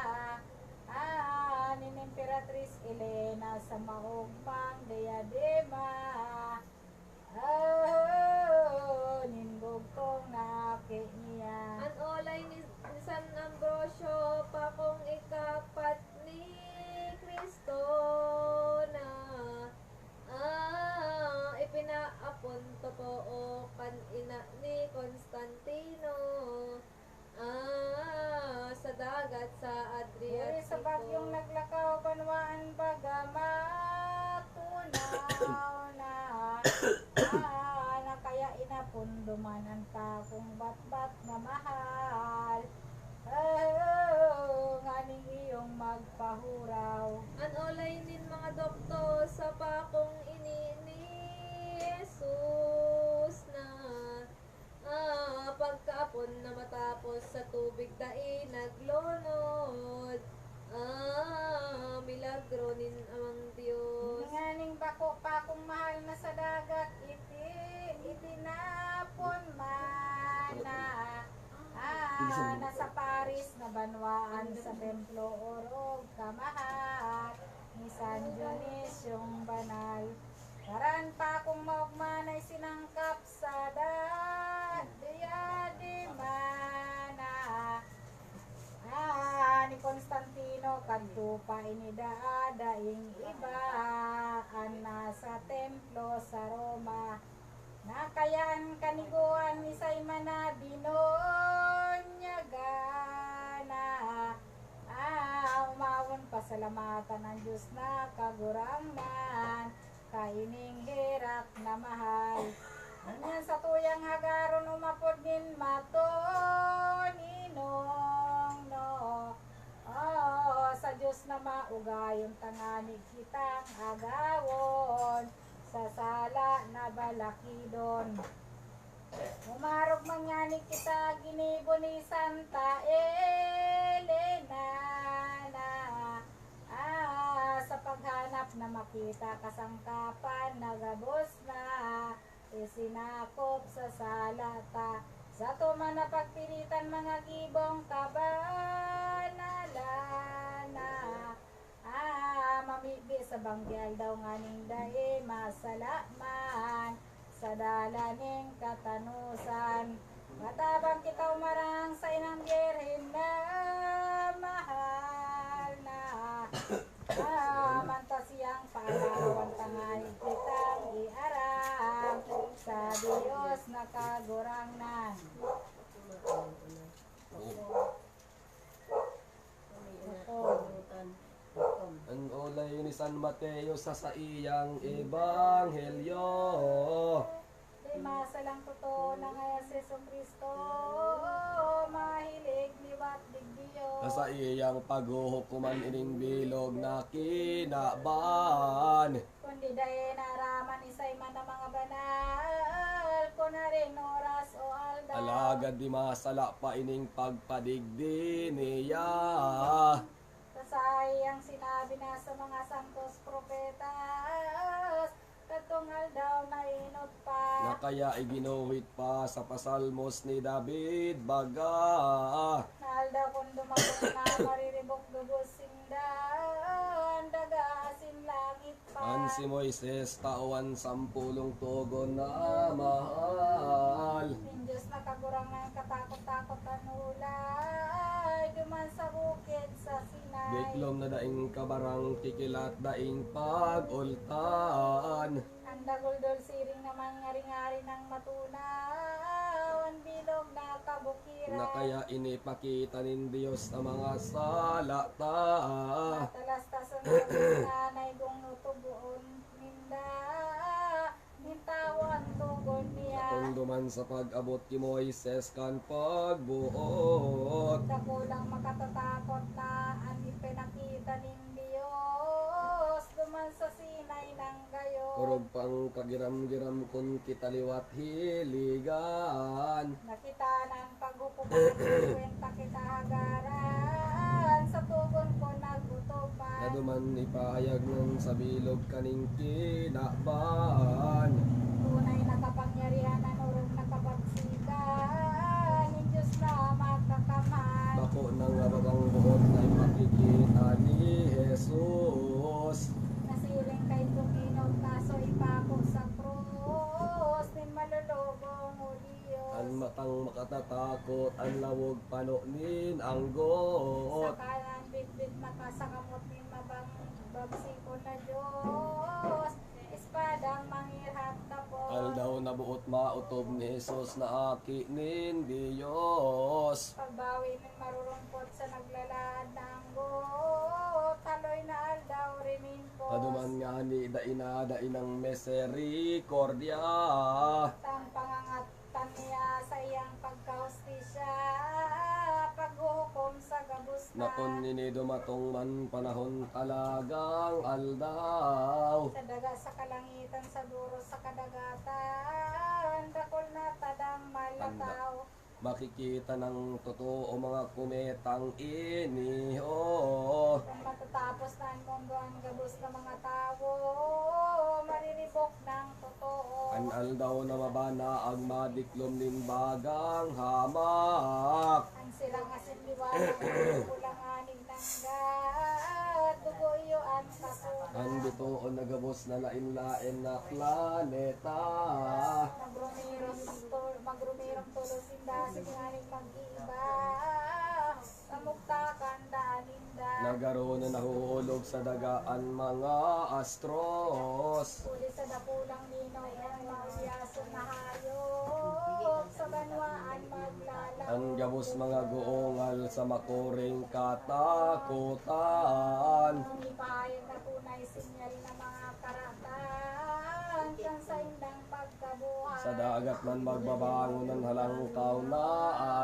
Ah, nin Emperatriz Elena sa maogmang diadema. Oh, nin bugtong na aki niya. An olay ni, ni San Ambrosio, pakong ikapat ni Cristo na, ah, ipinaapon totoo kan ina ni Constantino. Ah, sa dagat sa Adriatico. Huli sa bagyong naglakaw, banwaan baga matunaw na. Ah, na kaya inapon duman an pakong batbat na mahal. Oh, nganing iyong magpahuraw. An olay nin mga doktor sa pakong ini ni Jesus na Ah, pagkaapon na matapos sa tubig dai naglunod. Ah, milagro nin Amang Dios. Nganing bako pakong mahal na sa dagat, iti, itinapon man na. Ah, nasa Paris na banwaan sa templo orog kamahal ni San Dionisio Banal. Karan pakong maogma na isinangkap sa da-, diadema na, ah, ni Constantino, kadto pa ini daa daing iba an nasa templo sa Roma. Na kaya an kanigoan ni Simon na binunyagan na, ah, umawon pasalamatan an Dios na Kagurangnan. Kaining herak na mahal. Ngunyan satuyang hagaron umapod nin matoninong, no? Oh, sa Dios na maugayon tangani kitang agawon, sa sala na balakidon. Umarog man ngani kita ginibo ni Santa Elena na, ah, sa paghanap na makita kasangkapan na gabos na isinakop sa sala ta. Sato man na pagpiritan mga gibong kabanalan na, ah, mamibi sa banggi aldaw nganing dai masala man sa dalan ning katanosan. Matabang kita umarang sa inang Birhen na mahal na, ah, man ta siyang paarawan, tangani kitang iaram sa Dios na Kagurangnan. Opo. An olay ni San Mateo sa saiyang ebanghelyo. Di masalang totoo na nga si Jesu-Cristo, mahilig liwat digdiyo. Na saiyang paghuhukoman ining bilog na kinaban. Kundi dai naaraman ni Simon na mga banal, kun harin oras o aldaw. Alagad di masala pa ining pagpadigdi niya. Sa saiyang sinabi na sa mga santos propetas, kadtong aldaw nainot pa. Na kaya iginuhit pa sa pasalmos ni David, baga. Na aldaw kun dumagan na mariribok gabos sinda, an daga asin langit pa. An si Moises, tao an sampolong togon na mahal. Nin Dios na Kagurangnan katakot-takot an hula, ay duman sa bukid sa Sinai. Giklom na daing kabarang kikilat, daing pag-ultan. An daguldol siring naman ngaring-ari nang matunaw, an bilog na kabukiran. Na kaya ini pakita nin Dios sa mga sala ta. Matalastasan sa Dios na naigong nutuboon ninda, nin tawo an togon niya. Kung duman sa pag-abot ki Moises kan pagboot. Dakulang makatatakot na an ipinakita nin Dios, duman Sa Sinai nang gayon. Orog pang kagiram-giram kun kita liwat hiligan. Nakita na an paghukom, kwenta kita hagaran. Sa togon ko nag-otoban. Naduman ipahayag nan sa bilog kaning kinaban. Tunay na kapangyarihan an orog na kabagsikan nin Dios na Makakamhan. Bako na nga babang buot na ipakikita ni Jesus. Nasiring kaidtong inot na so ipako sa krus nin malulubong Judio. An matang makatatakot, an lawog pano nin anggot. Saka an bitbit mata sa kamot nin mabang-, bagsikon na Dios, espadang mangirhat kapot. Aldaw na buot maotob ni Jesus na Aki nin Dios. Pagbawi nin marurungkot sa naglalaad na anggot, haloy na aldaw rinimpos. Naduman ngani dai na, dai nang miserikordya. Tang pangangatan niya sa iyang pagkahustisya, paghuhukom sa gabos na. Na kun ini dumatong man panahon, talagang aldaw. Sa daga sa kalangitan, sa duros sa kadagatan, dakul na tadang malakaw. Makikita nang totoo mga kometang ini, oh. Kan matatapos na an mundo, an gabos na mga tawo mariribok nang totoo. An aldaw na mabanaag madiklom nin bagang hamak. An sirang asin liwanag, kulang aning nanggad, dugo iyo an kasugat. An bitoon na gabos na lain-lain na planeta. Magrumirong to-, magrumirong tulos sinda, sige nganing mag-iiba. Kamugtakan daan ninda. Nagaro na nahuhulog sa daga an mga astros. Huli sa dakulang linaw, an maulyason na hayop sa banwaan maglalakop. An gabos mga goongal sa makuring katakotan. Ipahayag na tunay sinyal na mga karatan kan saindang pagkabuhay. Sa dagat man magbabangon an halangkaw na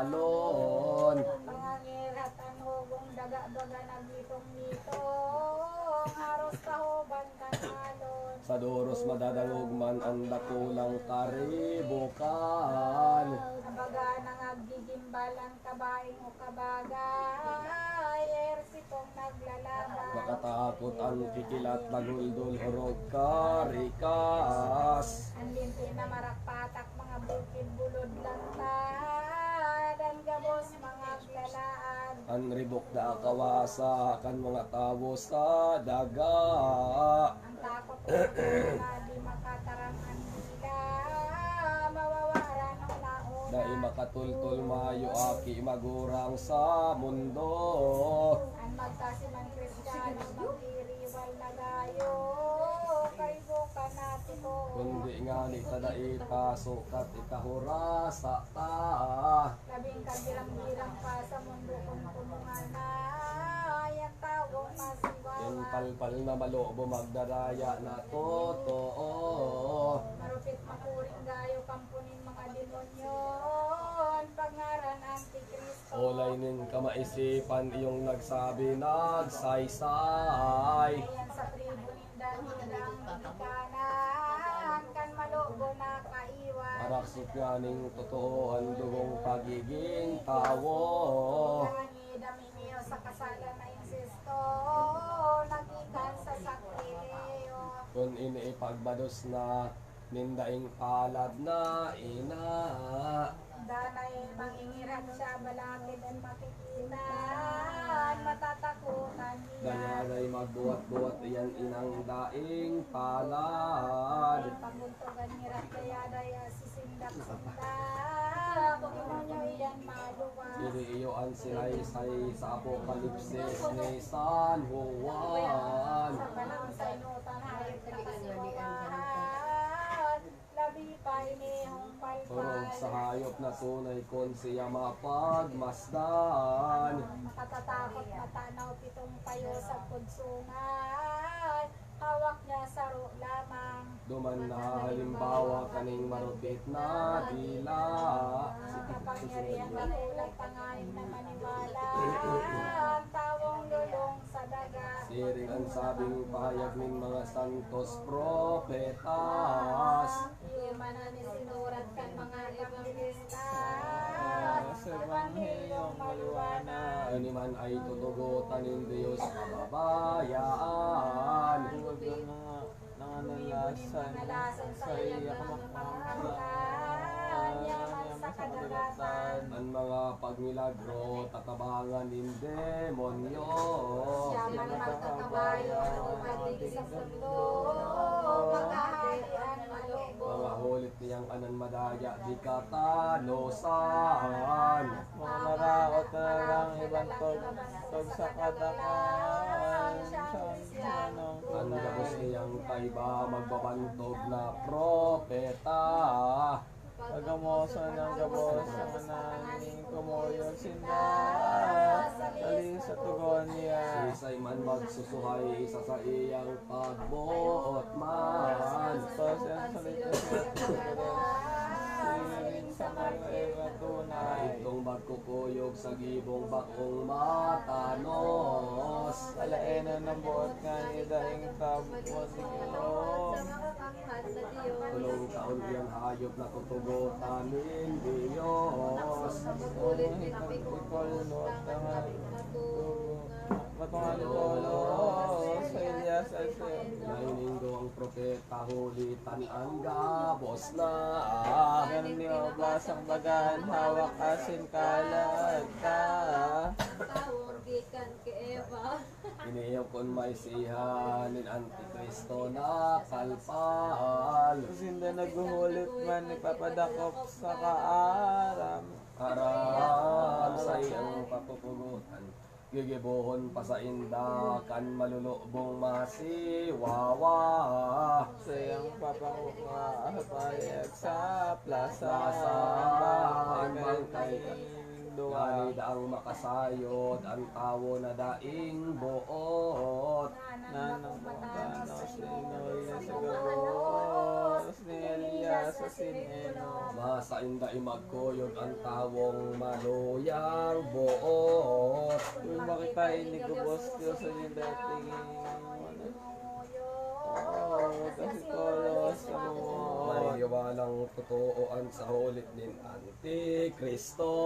alon. Mangangirhat an hugong daga, baga naglitong-litong, haros kahuban kan alon. Sa doros madadangog man an dakulang karibukan. Nabaga nangagigimbal an kabaing o kabagay, ehersitong naglalaban. Makatakot an kikilat, maguldol, orog, karikas. An linti na marakpatak, mga bukid bulod lantad, an gabos mga lalaag. An ribok na akawasa kan mga tawo sa daga. An takot na di makataram an dila, mawawaran huna-huna. Dai makatultol mayo, aki magurang sa mundo. An magtasi man Kristiyano, magiriwal na gayo, kaibokan na totoo. Kundi ngani ta dai pasukat ikahurasa ta. Labing kagirang-girang pa sa mundo kun kumungan na, yan tawong masiwawa. Yan palpal na malubo magdaraya na totoo. Marupit makuring gayo, kampo nin mga demonyo, an pangaran Antikristo. Olay nin kamaisipan iyong nagsabi, nagsaysay. Ayan sa tribo ninda, ninda ang ginikanan, kan malubo na kaiwan. Maraksot nganing totoo an dugong pagiging tawo. Nangidam ini sa kasalan na insesto, nagikan sa sakrilehiyo. Kun ini ipagbados na nin daing palad na ina. Danay mangingirhat siya, balakid an makikita, an matatakotan niya. Danay magbuwat-buwat iyan inang daing palad. Pagbuntog an ngirat kaya daya sisindak-sindak, demonyo iyan maluwas. Ini iyo an sinaysay sa Apokalipsis ni San Juan. Sa panahon sa inutan, hayop na kasiwawahan, labi pa ini hong palpal. Orog sa hayop na tunay kun siya mapagmasdan. Makatatakot matanaw, pitong payo sa pudsungan, hawak niya saro lamang. Duman na halimbawa kaning marupit na dila. Ang kapangyarihan na tulad tanganing na maniwala, ang tawong lulong sa daga. Siring an Sabing pahayag nin mga santos propetas. Iyo man an isinurat kan mga evangelista. Sa Ebanghelyong maliwanag. Ini man ay tutugotan nin Dios kababayaan. Tulog ang mga nangangalasan sa iya kamangkaman. Yaman sa kadagatan. An mga pagmilagro, tatabangan nin demonyo. Siya man magkakabayo, dumating sa mundo, makahari an malukbong. Mga hulit niyang anan madaya, di katanosan. Mga maraot na lang ibantog, tog sa kadakan, sa An gabos niyang kaiba magbabantog na propeta. Pagamoson ang gabos sa nganing kumuyog sinda, dali sa tugon niya. Siisay man magsusuhay sa saiyang pagboot man. Pasensya sa litos niya, siring sa mga tunay. Itong magkukuyog sa gibong bakong matanos. Alaenan ang buot nga ni daing tabon ni Dios. Tulong taon iyang hayop na tutugotan nin Dios. Ang hitang pikol, no, tangan, tubo, matungal tulos, sa Elias, ay siya. Naining duwang propeta, huli tan an gabos na. Ganun ni Obas ang bagan, hawak asin kalat ta. Tawag gikan ki Eva. Ini iyo kun may siha nin Antikristo na kalpal. Sinda naghuhulit man, ipapadakop sa kaaram. Aram sa iyang papupugotan. Gigibohon pa sainda kan malulubong masiwawa. Sa iyang papanguha, pahayag sa plasa. Plasa, ang bangkay. Duwa. Ngani daang makasayod an tawo na daing boot. Nanang matanos ni Noe sa gabos ni Elias asin Enoc. Masainda i magkuyog an tawong maluyang boot. Kun makita ini gabos ko sa dating ano. Oh, kasi tolos sa mga Maniniwalang totoo an sa hulit nin Antikristo.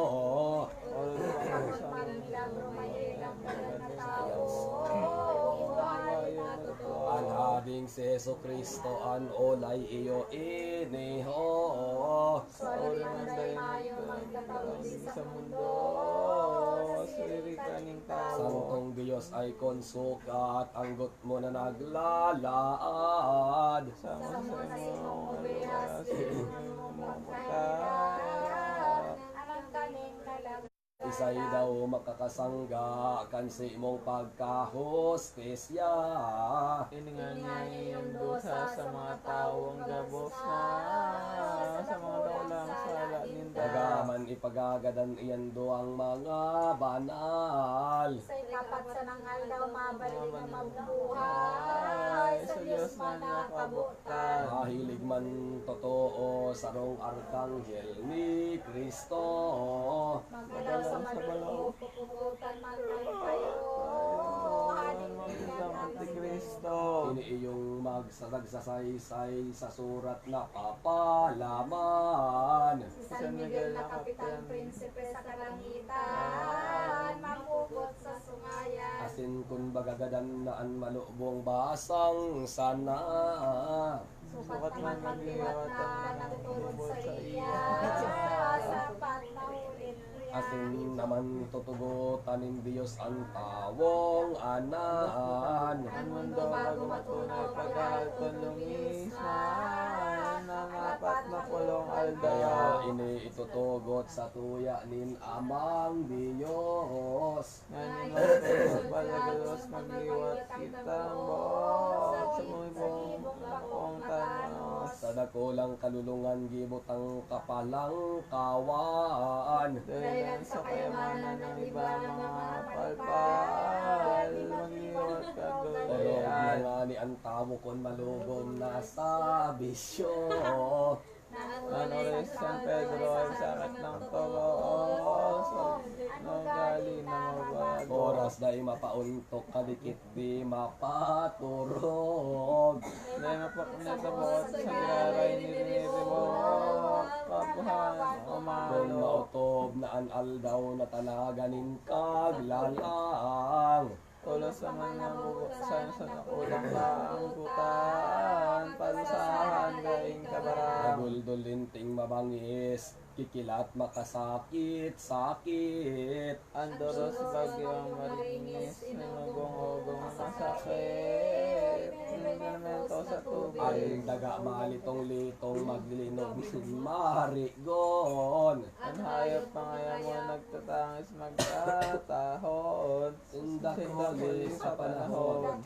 An Hading si Jesu-Cristo an olay iyo iniho. Sa uri man dayon magkatauli sa mundo, sirika ning tawo. Santong Dios ay kon sukat, anggot mo na naglalaad. Sa mga saimong obeya, sirika ning mga pagkakan. Isay daw makakasangga kan simong pagkahustisya. Ini ngani an dusa sa mga tawong gabos na sa mga dakulang sala ninda. Taga man ipagagadan iyan duwang mga banal. Sa ikapat sanang aldaw, mabalik na mabuhay sa Dios na nakabot. Mahilig man totoo sarong arkanghel ni Cristo. Magdalaw sa balaog, pupugotan man an payo. Hadi ni Antikristo. Ini iyong magsasagsasaysay sa surat na papalaman. Si San Miguel na kapitan, prinsipe sa kalangitan, mapugot sa sungayan. Asin kun bagagadan na an malubong basang sana. Sukat man magliwat an nagtubod saiya, sapat na hulit niya. Asin naman tutugotan nin Dios an tawong anan. An mundo bago matunaw, pag-aalton lungis na an apat na pulong aldaw. Kaya ini itutugot sa tuya nin Amang Dios. Ngani man, sa palagalos magliwat kitang boot sa gibong bakong tanos. Sa dakulang kalulungan gibo tang kapalangkawan. Dahelan sa kayamanan ng iba mga palpal, magliwat ka, Orog na gulay. Ngani an tawo kun malugom na sa bisyo. An oras ni San Pedro ay sakit ng tubos, ugali na mabago. Oras Mas dai mapauntok, kadikit di mapaturog. Dai mapaknat sa buot sa giraray ni Rinirimo. Papuhan, Kun umalo. Mautob na an aldaw na talaga nin kaglalang. Tolos naman ang bubusan sa nakulang kaanggutan, parusahan, daing kabarang. Naguldol linting mabangis, kikilat makasakit, sakit. Ang doros bagyong maringis, nagugong-ugong masakit, nagmamento sa tubig. Ang daga malitong-litong maglinog, marigon. Ang hayop mga yamo nagtatangis magtatahon. Sindakuli sa panahon.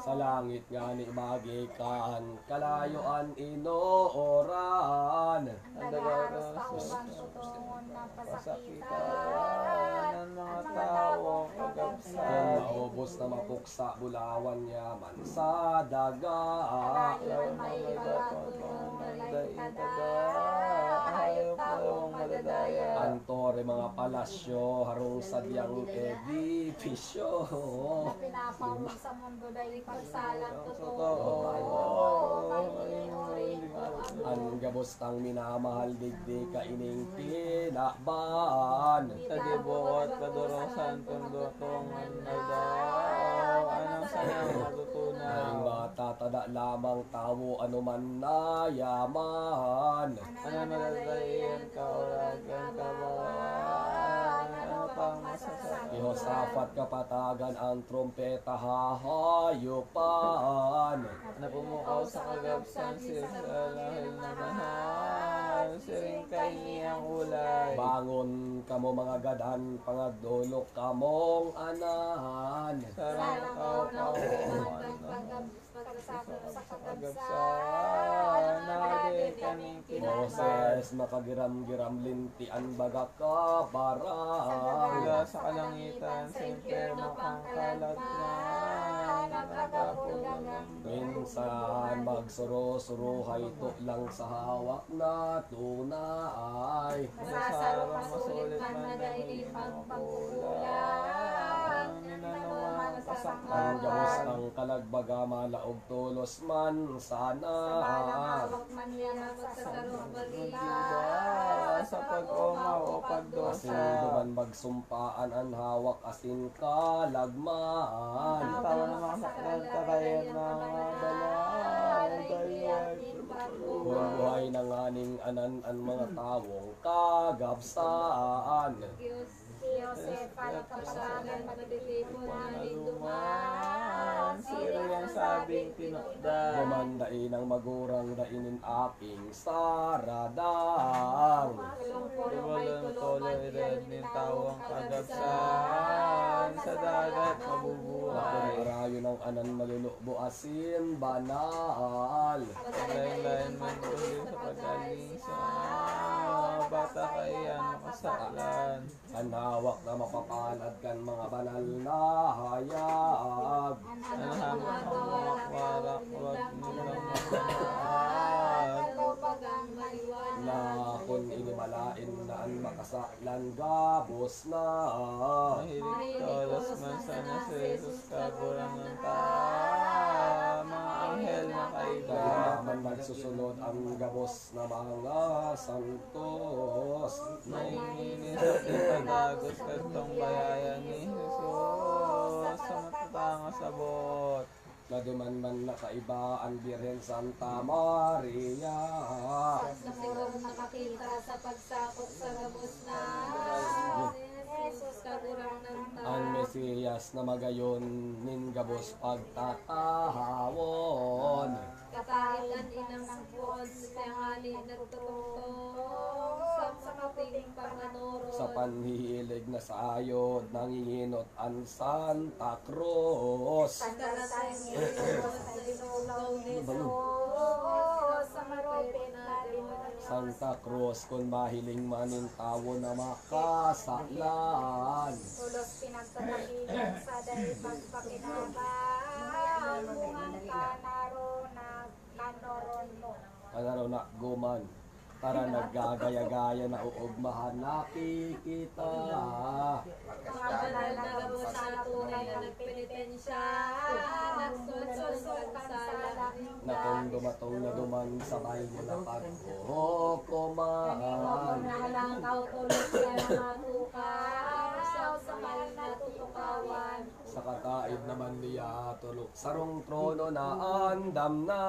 Sa langit ngani magikan, kalayo an inooran. Ang daga haros taubang tutungon na pasakitan. Pasakitan ang mga tawo, kagabsan. Kun maubos na mapuksa, bulawan niya man sa daga. Kalayo an maiba, tutungon na dai daga. Hayop na madadayan. An tore, mga palasyo, harong sadyang edipisyo. Na pinaparog sa mundo dai pagsalang totoo. Totoo. An gabos tang minamahal digdi kaining kinaban. Sa gibohot, kadorosan, tundotong an aldaw, anong sanang matutunaw? Ay matatada lamang tawo, ano man na yaman. Ano na dadayan, kauragan, kabawalan, ano pang masasabi? Ihosafat kapatagan ang trompeta, hahayopan. Napumukaw sa kagabsan, si Israel na mahal, siring kaini ang ulay. Bangon kamo, mga gadan, pangagdolok kamong anan. Sarang kaw-kaw, sa kagabsan, nadi kaning kinaban. Moses, makagiram-giram, linti an baga kabarang. Mula sa kalangitan, sa impyerno pang kaladnan, nagkapulungan. Minsan, magsuro-suruhay to lang sa hawak na tunay. Masasarong masulit man na dai magpakulang. Ang gabos ng kalagbaga, malaog tolos man sana. Sa balang hawak man niya magsasarong balibas, sa pag-omaw o pagdusa. Asin duman magsumpaan an hawak asin kalagman. Ang tawo na makasaktan, karayan na balay, dayag. Kun buhay na nganing anan an mga tawong kagabsaan. Si Joseph, pagkasala, magtitipon na linduman. Sino yang sabing tinukdan? Duman dai nang magurang, dai nin aking saradang. Tulong-tulong may tulong, tulong tulong, nin tawong kagabsan. Sa dagat mabubuhay. Ako rayon ang anan malulubo asin banal. Paglain-lain man kundi sa pagkaling sa mga bata kaiyan makasaklan. An hawak na mapapanad kan mga banal na hayag. An hawak na mawarak-warak, wag nilang mapapaad. Na kun ini malain na an makasaklan gabos na. Mahilig tolos man sana si Jesus, Kagurangnan ta, mga anghel na kaiba. Dai naman nagsusunod an gabos na mga santos. Nainginis at ipatagos kadtong bayayan ni Jesus sa matatangos sabot. Naduman man na kaiba an Birhen Santa Maria. Sa singog nakakita sa pagsakop sa gabos na Jesus, Kagurangnan ta. An Mesiyas na magayon nin gabos pagtatahawon. Katait an inang sipon, tanganing nagtutungtong sa maputing panganoron. Sa panhihilig na sayod, nanginginot an Santa Cruz. Santa Cruz, sa marupit na demonyo. Santa Cruz, kun mahiling man nin tawo na makasalan. Tolos pinagtatabihan sa dai pagpakinaban, bungang kanaro na, kanoron mo. Kanaro na guman. Tara, naggagaya-gaya na uugmahan, nakikita. Mga banal na gabos Dumatong na duman sa bahay nila paghuhukoman. Nahalangkaw tulos sa mga tukaw, sa mahal na tutukawan. Sa kataed naman niya, tulok sarong trono na andam na.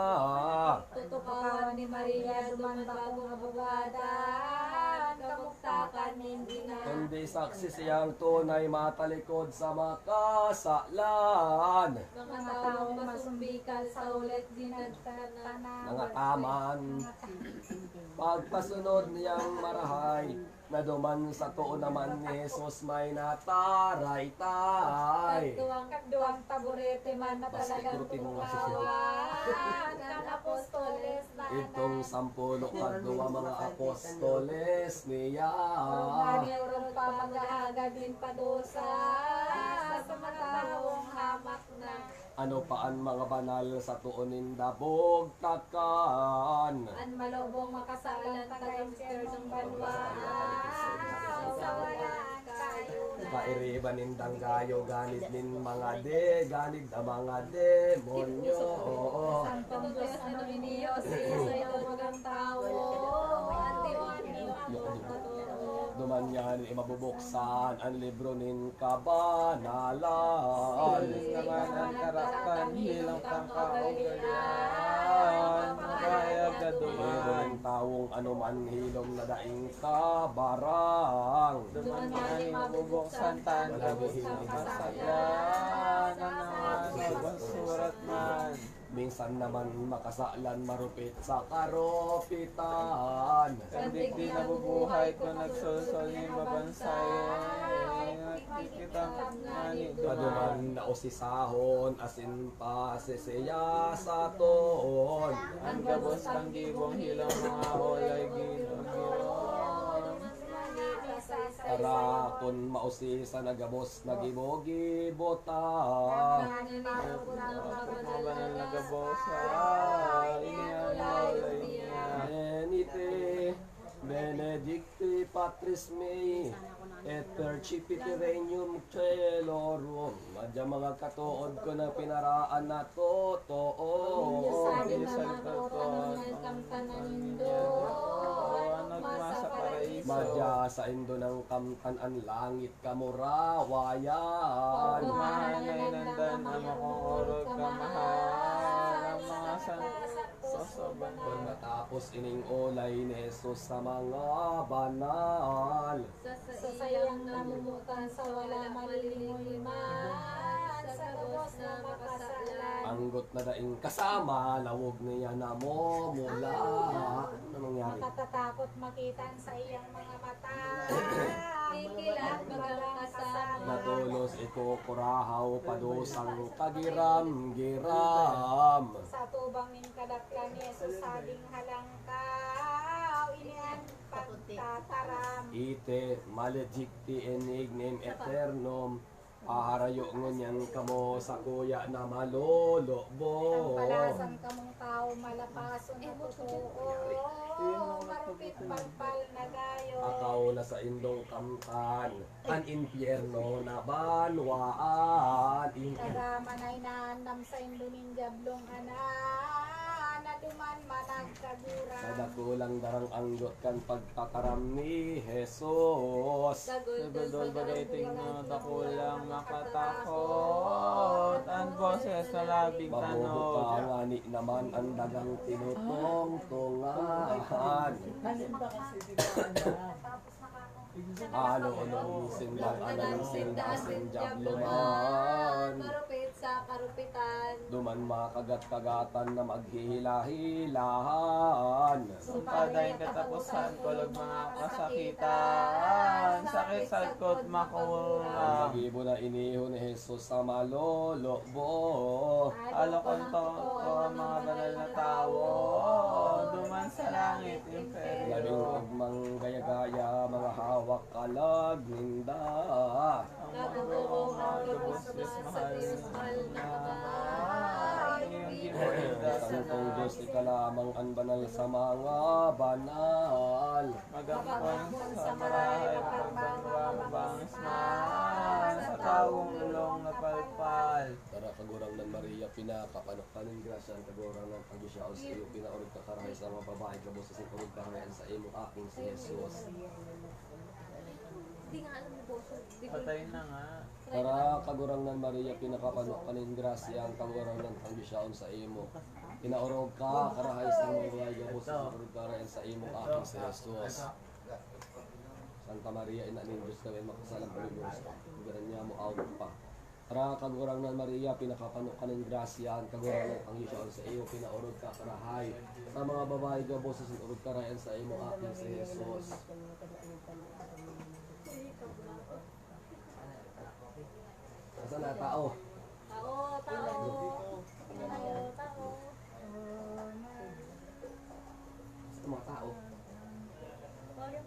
Tutukawan ni Maria, duman bakong abogada, kamugtakan nin ina. Kundi saksi siyang tunay matalikod sa makasalan. Mga tawong masumbikal sa hulit dinagtan na. Mga taman. Pagpasunod niyang marahay, na duman sa too naman ni Jesus may nataraytay. Duwang, duwang taburete man na talagang tukawan kan apostoles na. Itong sampulo kadwa mga apostoles niya. Orog pa maghahagad nin padusa sa mga tawong hamak na. Ano pa an mga banal sa too ninda bugtakan? An malubong makasalan taga impyernong banwaan sa walaan kayo. Kairiba nindang gayo ganid nin mga de, ganid na mga demonyo. Oo. Santong Diyos na Dominio, si Iso ito bagang tawo. Antiwan Duman niyan, imabubuksan an libro nin kabanalan. Siring naman an karaktan, hilom kan kaugalian, kaya gaduman. Ibon tawong anuman hilom na daing kabarang. Duman niyan, imabubuksan ta an gabos na kasalan, na mga surat man. Minsan naman makasalan marupit sa karupitan. Kan digdi nabubuhay ko nagsolsol nin mabansay, nagkikitab ngani duman. Kaduman na usisahon, asin pa sisiyasaton. An gabos kan gibong hilang mga olay ginugiro. Tara, kun mausisan na gabos, nagibo-gibo ta. Ang banal na gabosa, ini an maulay niya. Venite, benedicti Patris mei, et percipite regnum caelorum. Madya mga katood ko na pinaraan na totoo. Minsan na mga totoo, ano nagkamtan na nindo? Ano nagmasa paraiso? Madya saindo nang kamtan an langit kamurawayan. Pagmahal na inandan, amo kong orog kamahal, ang mga santos sa soban. Kun matapos ining olay ni Jesus sa mga banal. Sa saiyang namomotan sa wala malilingoy man, sa gabos na makasalan. Anggot na daing kasama, lawog niya namumula. Ano nangyari? Makatatakot makita an saiyang mga mata. Kikilat bagang kasama. Natolos ikukurahaw, padusang kagiram-giram. Sa atubang nin kadaklan ni Jesus, sading halangkaw, ini an pagtataram. Ite maledicti in ignem aeternum, aharayo ngunyan kamo sakuya na malolobo. Tampalasan kamong tawo, malapason na totoo, marupit pagpal na gayo. Akaw na saindong kamtan an impyerno na banwaan. Taga man na inaandam saindo nin Diablong anak, na duman managkaguran. Sa dakulang darang anggot kan pagtataram ni Jesus. Sa guldol baga iting na dakulang makatakot, an boses na labing tanog. Mabubuka ngani naman an dagang tinutongtongan. Ano, ano, sinda, ano, sinda, sinda, luman. Marupit sa karupitan. Duman makagat-kagatan na maghihilahilahan. Sumpa daing kataposan, kulog mga kasakitan, sakit sa kot makulang. Ang nagibo na inihon ni Jesus sa malolobo. Alokon to, to ang mga banal na tawo, duman sa langit, impyerno. Labing ugmang gaya-gaya, mga hawak kalag ninda. Nagugurong ang gabos na sa Dios, mahal na Ama. Santong Dios, ika lamang an banal sa mga banal. Magapon sa marahay, mapagmamabangis man sa tawong lolong napalpal. Tara, Kagurangnan Maria, pinakapanok ka nin grasya, ang Kagurangnan ang Diyos yaon sa iyo, pinaorog ka karahay sa mga babae, gabos na orog karahay an saimong aki si Jesus. Di nga alam ni Boso. Di ko Patay na nga. Tara, Kagurangnan Maria, pinakapanok ka nin grasya, ang Kagurangnan ang Diyos yaon sa imo. Pinaorog ka karahay sa mga babae, gabos na orog karahay an saimong aki si Jesus. Santa Maria, Ina nin Diyos, kami makasalang paligos. Garan niya mo awit pa. Tara, Kagurangnan Maria, pinakapanok ka nin grasya, ang Kagurangnan ang Diyos yaon sa iyo, pinaorog ka karahay sa mga babae, gabos na orog karahay an saimong aki si Jesus. Asa na tao? Tao, tao. Tao, tao. Sa mga tao.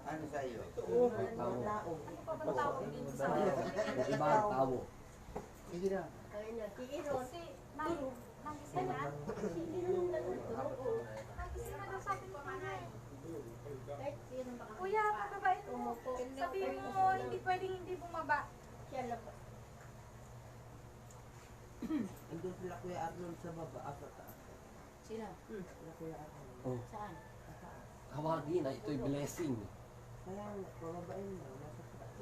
Ano sa iyo? Tao. Ano pa ba tao din sa Yung iba, tao. Sige na. Ayun na, si Iron. Si Mang, Mang Gisela. Si Iron ang nagtuturo. Mang Gisela daw sabi ko kanay. Kahit sino baka Kuya, pababa ito. Umupo. Sabi mo, hindi pwedeng hindi bumaba. Siya lang po. Andun sila Kuya Arnold sa baba, ah, sa taas. Sino? Hmm, sila Kuya Arnold. Oh. Saan? Sa taas. Tawagin na ito'y blessing. Kaya nga, pababain mo, nasa taas.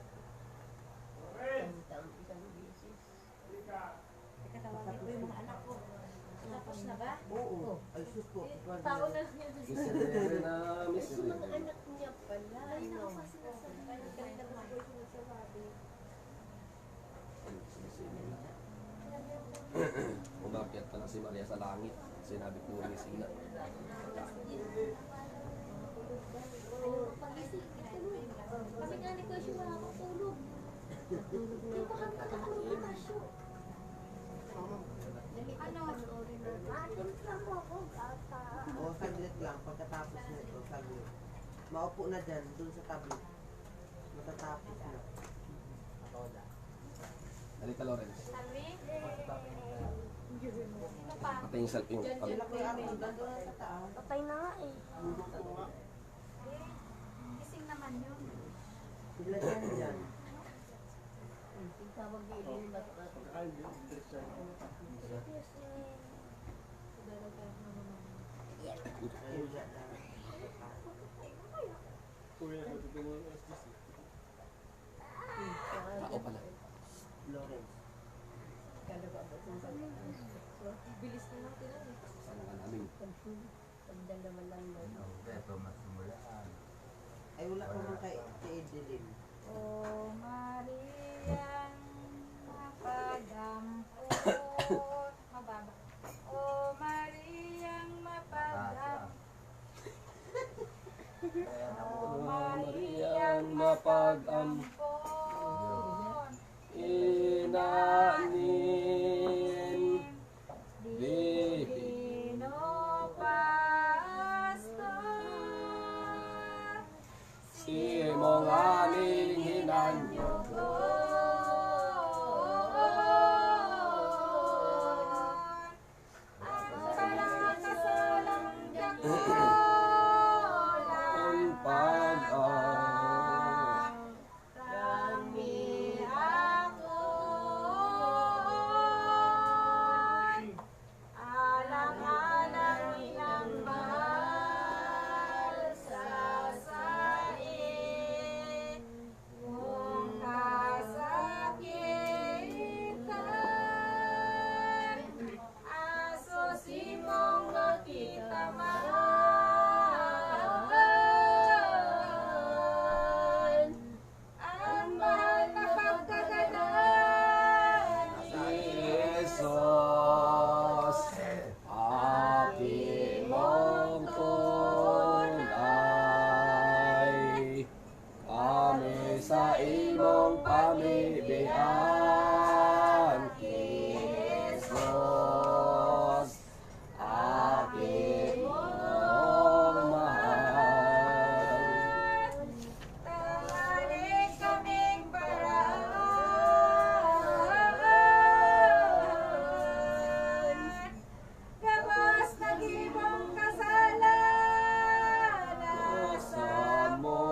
Ang taon, isang beses. Teka, tawagin ko yung mga anak ko. Tapos na ba? Oo. Ay, sus po. Tao na lang yan. Miserere na, Ay, si mga miserere. Anak niya pala. Ay, ano? Naku, kasi nasa Kanina pa ako sinasabi. Umakyat pa lang si Maria sa langit. Sinabi ko ni Sina. Pagising, kami nga ni Casio, wala akong tulog. Di pa kami nakatulog ni Casio. Ano? Atin lang po ako, gata. O, saglit lang. Pagkatapos nito, saglit. Maupo na dyan, dun sa tabi. Matatapos na. Dali ka, Lawrence. Salwi? Sino pa? Patay yung sal-, yung John, John, Patay yung sal-, John. Patay na nga eh. Eh, gising naman yun. Sila dyan, dyan. Tigtawag ni Elon Musk. Ayun, dyan lang. Kuya, matutunan ang S D C. Tao pala. Lawrence. Kada ba, bilis na lang sila, eh. Saan nga namin? Pagdalaman lang mo. Ano, kaya ito, masimulaan. Ay, wala pa man kay, kay Edeline. O Mariang mapag-ampon. Mababa. O Mariang mapag-ampon. O Mariang mapag-ampon, ina nin Divino Pastor, simo nganing hinanyugon. Ang pagkakasalang dakula. Ang pag-, ah, kami akon. Alang-alang inang mahal sa sain. Kung kasakitan, aso simong makita man, ang mahal na pagkagadan ni Jesus, Aki mong tunay. Kami sa imong pamibian, Jesus, Aki mong mahal. Tanganing kaming paraan. Gabos na gibong kasalanan samo,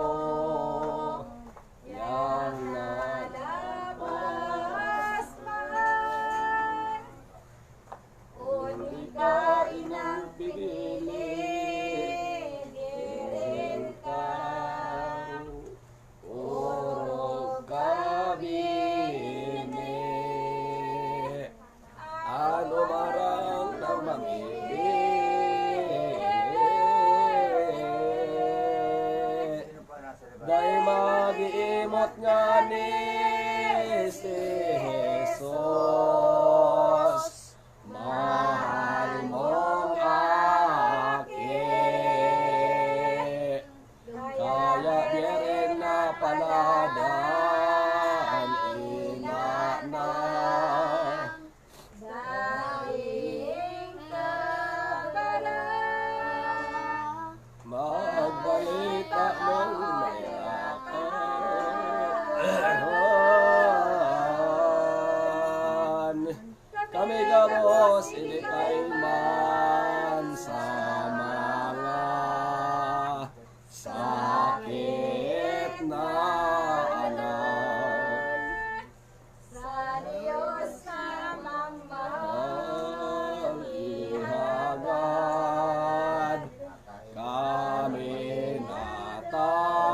yang nalapas May gabos, ilipay man sa mga sakit na anak. Sa Diyos na magmahal, ihagad kami natawan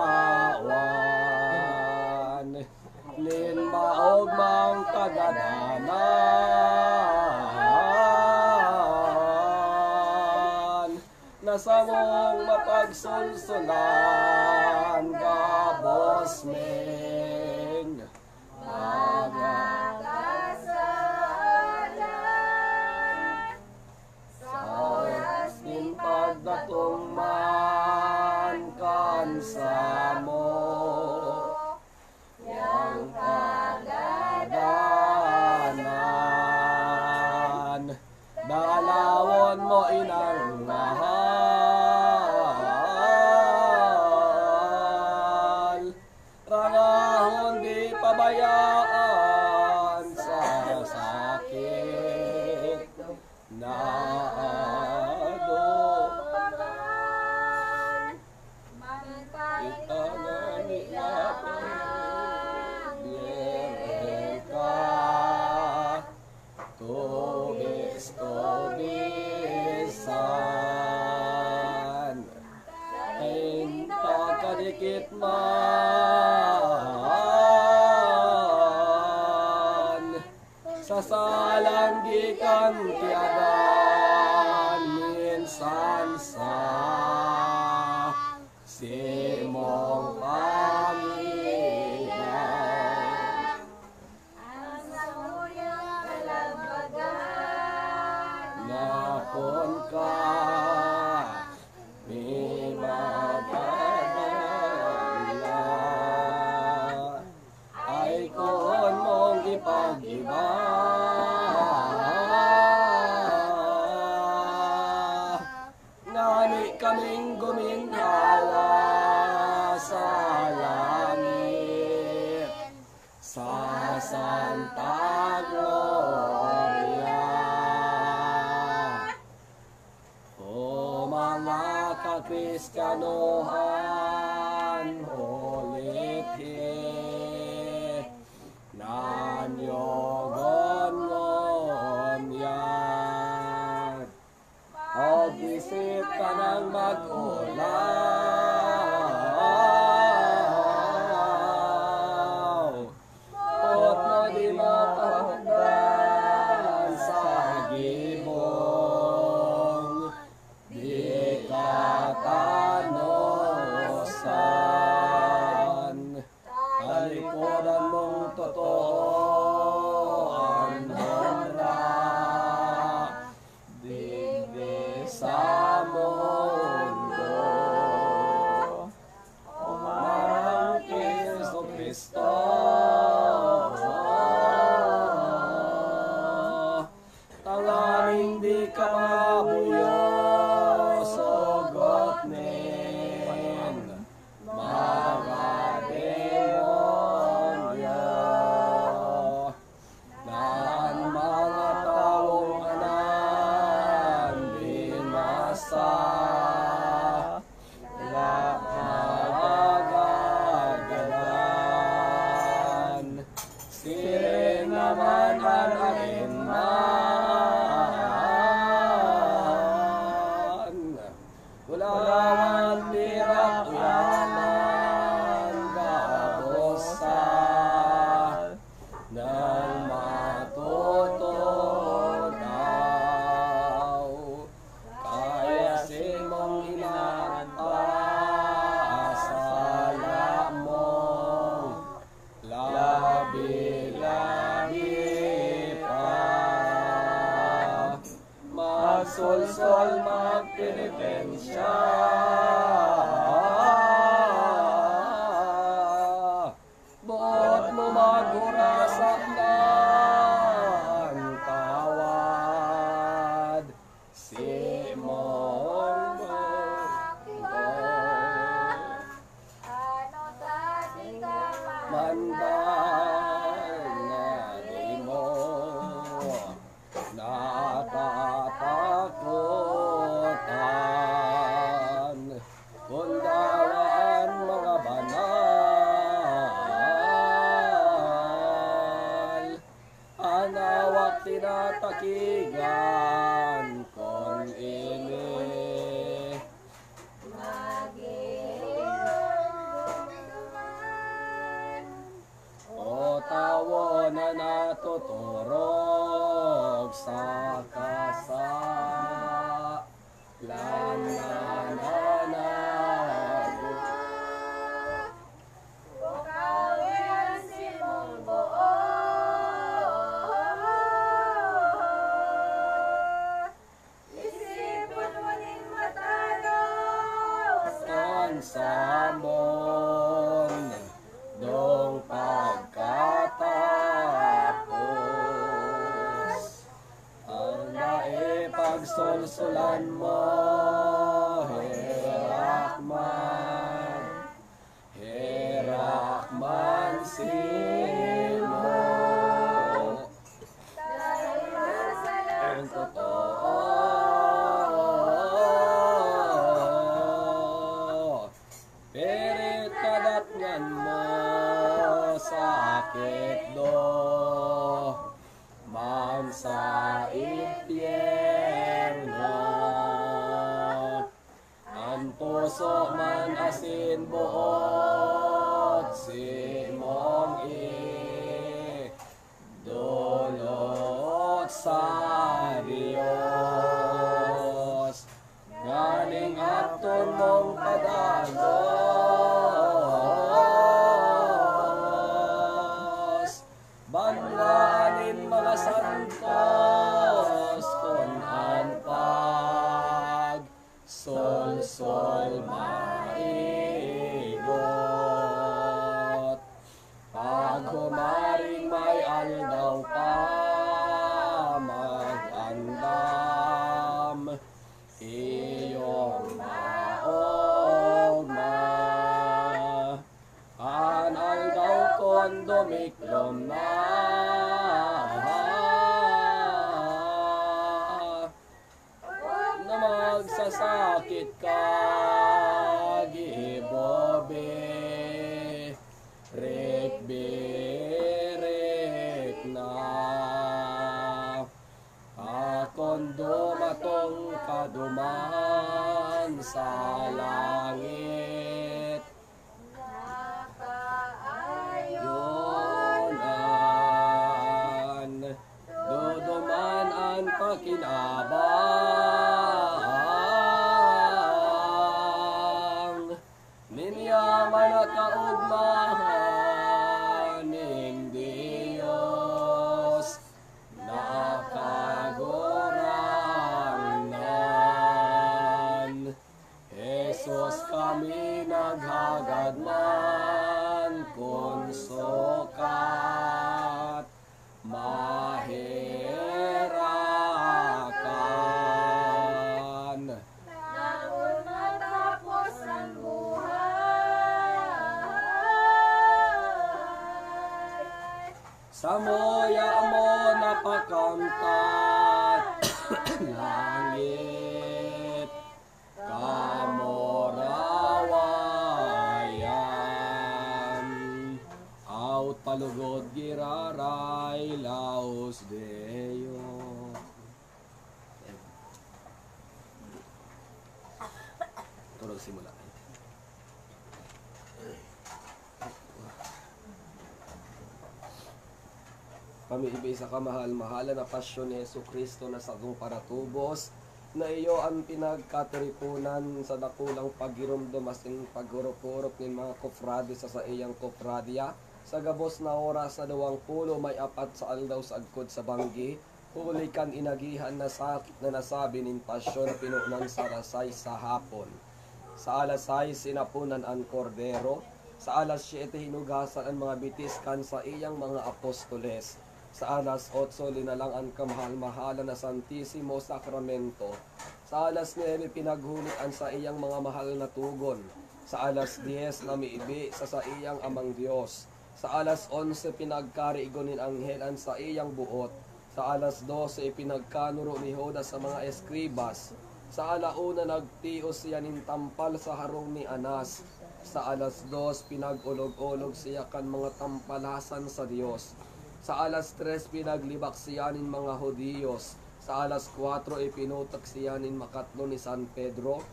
nin maogmang kagadanan na samong mapagsulsulan gabos ming mga kasalan. Sa oras nin pagdatong man kan samo yang kagadanan, dalawon mo, inang mahal. Rangahon di pabayaan sa sakit na aduman. Ito na ni Yahweh, Yereka, tubis-tubisan. Saing pagkadikit man sa salang gikan ki Adan, minsan sa simong paghinay. Ang samuyang kalambagan. Nakon ka, mi magkadala. Ay kon mong ipag-iba. Ngani kaming guminhawa sa langit. Sa Santa Gloria. O mga kakristiyanohan, hulit hi nanyogon ngunyan. Mag-isip ka nang mag-ulaw. Potno di mapahugdan sa gibong di katanosan. Talikodan mong totoo an honra digdi sa mundo. Umarang ki Jesu-Cristo. Tanganing di ka mabuyo, sugot nin mga demonyo. Na an mga tawong anan di masasalak magagadan. Siring naman an arin man. Wala man pirang yaman gabos sa nang matutunaw. Kaya simong inapasala mo labi-labi pa. Magsolsol, magpenitensya. Boot mo magurasa ng tawad. Simong bakla. Ano ta di ka manday nga di mo Natakigan kon ini. O tawo na natuturog sa kasalan na nanago. Bukawi an simong boot. Isipon mo nin matanos an samundong pagkatapos. Ang dai pagsulsulan mo, herak man, herak man simo. Ang totoo, pirit kadatngan mo, sakit do man sa impyerno. An puso man asin boot, simong idolot sa Dios. Nganing apton mong padagos, banwaan nin mga santos, kun an pagsolsol maigot. Paghumaring may aldaw pa, mag-andam iyong maogma. An aldaw kon dumiklom na, na magsasakit ka, gibo, birik-birik na. Akon dumatong ka duman sa langit, nakaayonan, duduman an pakinabang nin yaman na kaogmahan nin Dios na Kagurangnan. Jesus, kami naghagad man kun sukat maherakan. Nakon matapos an buhay, samuya mo napakamtan langit, kamurawayan. Out palugod giraray laos Deo. Turog simula. Pamibi sa kamahal-mahalan na pasyon ni Jesu-Cristo na satong paratubos, na iyo an pinagkatiriponan sa dakulang paghiromdom asin paghurop-hurop nin mga kofrade sa saiyang kofradya. Sa gabos na oras, sa duwang pulo may apat sa aldaw sagkod sa banggi, huli kan inagihan na sakit na nasabi nin pasyon na pinunan sa alas sais sa hapon. Sa alas sais, sinaponan an kordero. Sa alas siyete, hinugasan an mga bitis kan saiyang mga apostoles. Sa alas otso, linalang an kamahal-mahalan na Santisimo Sakramento. Sa alas nuebe, pinaghuli an saiyang mga mahal na tugon. Sa alas dyes, namibi sa saiyang Amang Dios. Sa alas onse, pinagkarigon nin anghel an saiyang boot. Sa alas dose, ipinagkanuro ni Judas sa mga eskribas. Sa ala una, nagtios siya nin tampal sa harong ni Anas. Sa alas dos, pinag-olog-olog siya kan mga tampalasan sa Dios. Sa alas tres, pinaglibak siya nin mga Judios. Sa alas kwatro, ipinutak siya nin makatlo ni San Pedro.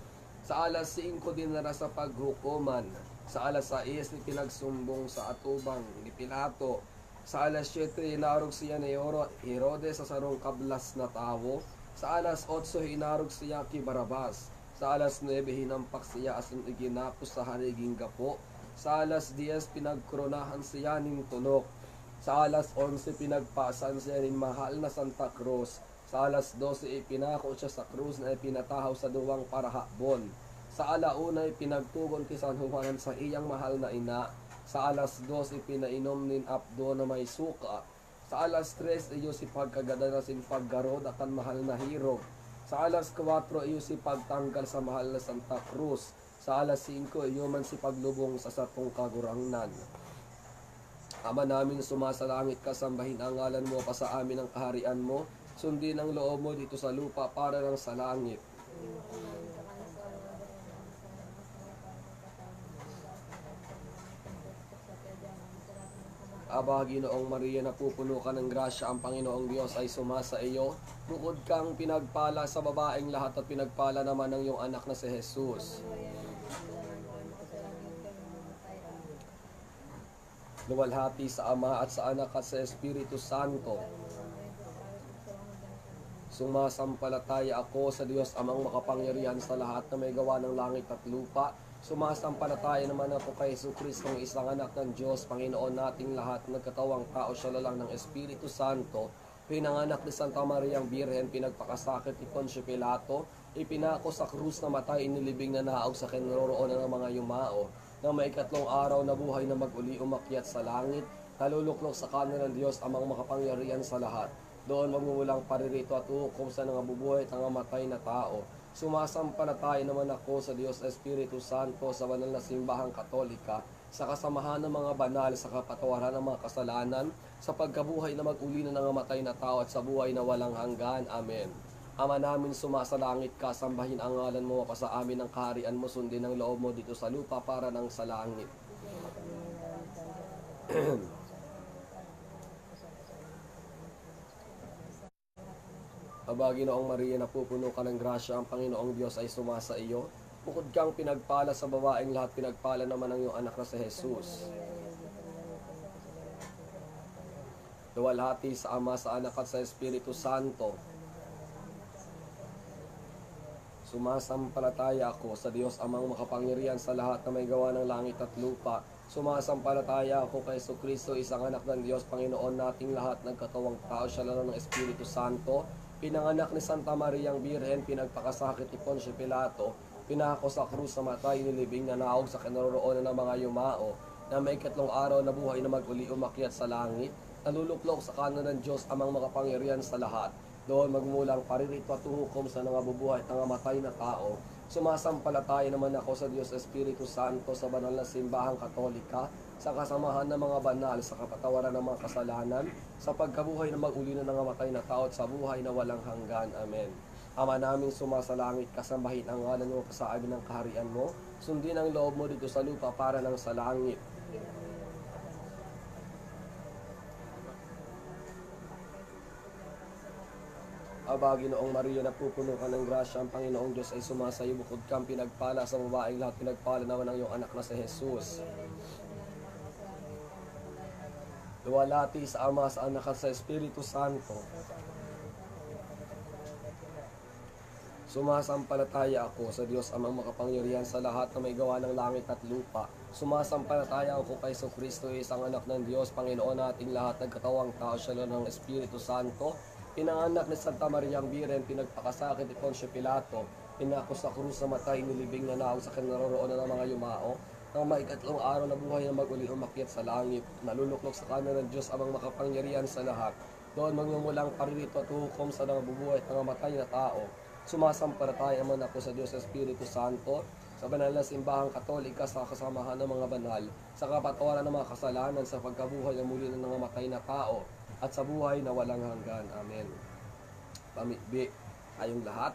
Sa alas singko, dinara sa paghukoman. Sa alas sais, ipinagsumbong sa atubang ni Pilato. Sa alas siyete, inarog siya ni Hero-, Herodes sa sarong kablas na tawo. Sa alas otso, inarog siya ki Barabas. Sa alas nuebe, hinampak siya asin iginapos sa hariging gapo. Sa alas dyes, pinagkoronahan siya nin tunok. Sa alas onse, pinagpasan siya nin mahal na Santa Cruz. Sa alas dose, ipinako siya sa krus na ipinatahaw sa duwang parahabon. Sa ala una, ipinagtugon ki San Juan an saiyang mahal na ina. Sa alas dos, ipinainom nin apdo na may suka. Sa alas tres, iyo si pagkagadan asin paggarod kan mahal na hirog. Sa alas kwatro, iyo si pagtanggal sa mahal na Santa Cruz. Sa alas singko, iyo man si paglubong sa satong Kagurangnan. Ama namin, sumasalangit ka, sambahin ang ngalan mo, pasa amin ang kaharian mo, sundin ang loob mo dito sa lupa para nang sa langit. Aba, Ginoong Maria, napupuno ka ng grasya, ang Panginoong Diyos ay suma sa iyo. Bukod kang pinagpala sa babaeng lahat at pinagpala naman ang iyong anak na si Jesus. Luwalhati sa Ama at sa Anak at sa Espiritu Santo. Sumasampalataya ako sa Diyos Amang makapangyarihan sa lahat na may gawa ng langit at lupa. Sumasampalataya naman ako kay Jesu-Cristong isang anak ng Diyos, Panginoon nating lahat, nagkatawang tao siya lalang ng Espiritu Santo, pinanganak ni Santa Mariang Birhen, pinagpakasakit ni Poncio Pilato, ipinako sa krus, namatay, inilibing na naog sa kinaroroonan ng mga yumao, na maikatlong araw nabuhay na mag-uli umakyat sa langit, naluluklok sa kanan ng Diyos Amang makapangyarihan sa lahat. Doon magmumulang paririto at huhukom sa nangabubuhay at nangamatay na tao. Sumasampalataya naman ako sa Diyos Espiritu Santo, sa banal na simbahang Katolika, sa kasamahan ng mga banal, sa kapatawaran ng mga kasalanan, sa pagkabuhay na mag-uli na nangamatay na tao at sa buhay na walang hanggan. Amen. Ama namin, sumasalangit ka, sambahin ang ngalan mo, mapasa amin ang kaharian mo, sundin ang loob mo dito sa lupa para nang sa langit. Aba, Ginoong Maria, napupuno ka ng grasya, ang Panginoong Diyos ay suma sa iyo. Bukod kang pinagpala sa babaeng lahat, pinagpala naman ang iyong anak na si Jesus. Luwalhati sa Ama, sa Anak, at sa Espiritu Santo. Sumasampalataya ako sa Diyos Amang makapangyarihan sa lahat na may gawa ng langit at lupa. Sumasampalataya ako kay Jesu-Cristo, isang anak ng Diyos, Panginoon nating lahat, nagkatawang tao siya lalang ng Espiritu Santo, pinanganak ni Santa Mariang Birhen, pinagpakasakit ni Poncio Pilato, pinako sa krus, namatay, inilibing na naog sa kinaroroonan ng mga yumao, na maikatlong araw nabuhay na mag-uli umakyat sa langit, naluluklok sa kanan ng Diyos Amang makapangyarihan sa lahat. Doon magmulang paririto at huhukom sa nangabubuhay at nangamatay na tao. Sumasampalataya naman ako sa Diyos Espiritu Santo, sa banal na simbahang Katolika, sa kasamahan ng mga banal, sa kapatawaran ng mga kasalanan, sa pagkabuhay na mag-uli na nangamatay na tao at sa buhay na walang hanggan. Amen. Ama naming sumasalangit, kasambahin ang ngalan mo, pasaabin ang kaharian mo, sundin ang loob mo dito sa lupa para nang sa langit. Aba, Ginoong Maria, napupuno ka ng grasya, ang Panginoong Diyos ay suma sa iyo, bukod kang pinagpala sa babaeng lahat, pinagpala naman ang iyong anak na si Jesus. Luwalhati sa Ama, sa Anak, at sa Espiritu Santo. Sumasampalataya ako sa Diyos Amang makapangyarihan sa lahat na may gawa ng langit at lupa. Sumasampalataya ako kay Jesu-Cristo, isang anak ng Diyos, Panginoon nating lahat, nagkatawang tao siya lalang ng Espiritu Santo. Pinanganak ni Santa Mariang Birhen, pinagpakasakit ni Poncio Pilato, pinako sa krus, namatay, inilibing na naog sa kinaroroonan ng mga yumao, na maikatlong araw nabuhay na mag-uli umakyat sa langit, naluluklok sa kanan ng Diyos Amang makapangyarihan sa lahat. Doon magmumulang paririto at huhukom sa nangabubuhay at nangamatay na tao. Sumasampalataya naman ako sa Diyos Espiritu Santo, sa banal na simbahang Katolika, sa kasamahan ng mga banal, sa kapatawaran ng mga kasalanan, sa pagkabuhay na muli ng nangamatay na tao, at sa buhay na walang hanggan. Amen. Pamibi tayong lahat.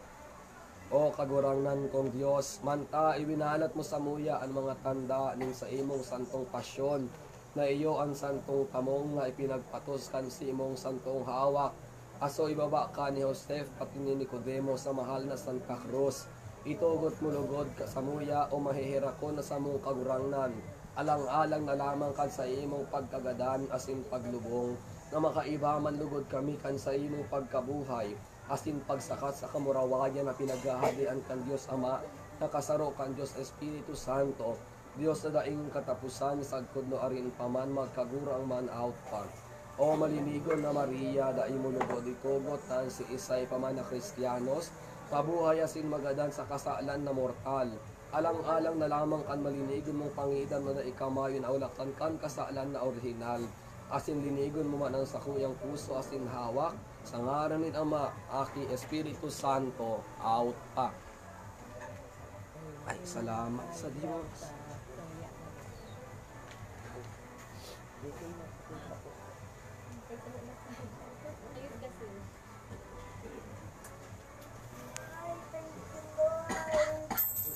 O Kagurangnan kong Dios, manta ibinalat mo samuya an mga tanda nin saimong santong pasyon, na iyo an santong tamong na ipinagpatos kan simong santong hawak, aso ibaba ka ni Josef pati ni Nicodemo sa mahal na Santa Cruz. Itugot mo lugod ka samuya o maheherakon na samong Kagurangnan, alang-alang na lamang kan sa imong pagkagadan asin paglubong, na makaiba man lugod kami kan sa imong pagkabuhay asin pagsakat sa kamurawayan na pinaghahadian kan Dios Ama, na kasaro kan Dios Espiritu Santo, Dios na daing kataposan, sagkod nuarin pa man, magkagurang man, out pa. O malinigon na Maria, dai mo lugod itugot na an siisay pa man na Kristiyanos mabuhay asin magadan sa kasalan na mortal. Alang-alang na lamang kan malinigon mong pangidan na dai ka mayo naulakan kan kasalan na orihinal, asin linigon mo man an sakuyang puso asin hawak, sa ngaran nin Ama, Aki, Espiritu Santo, out pa. Ay, salamat sa Dios.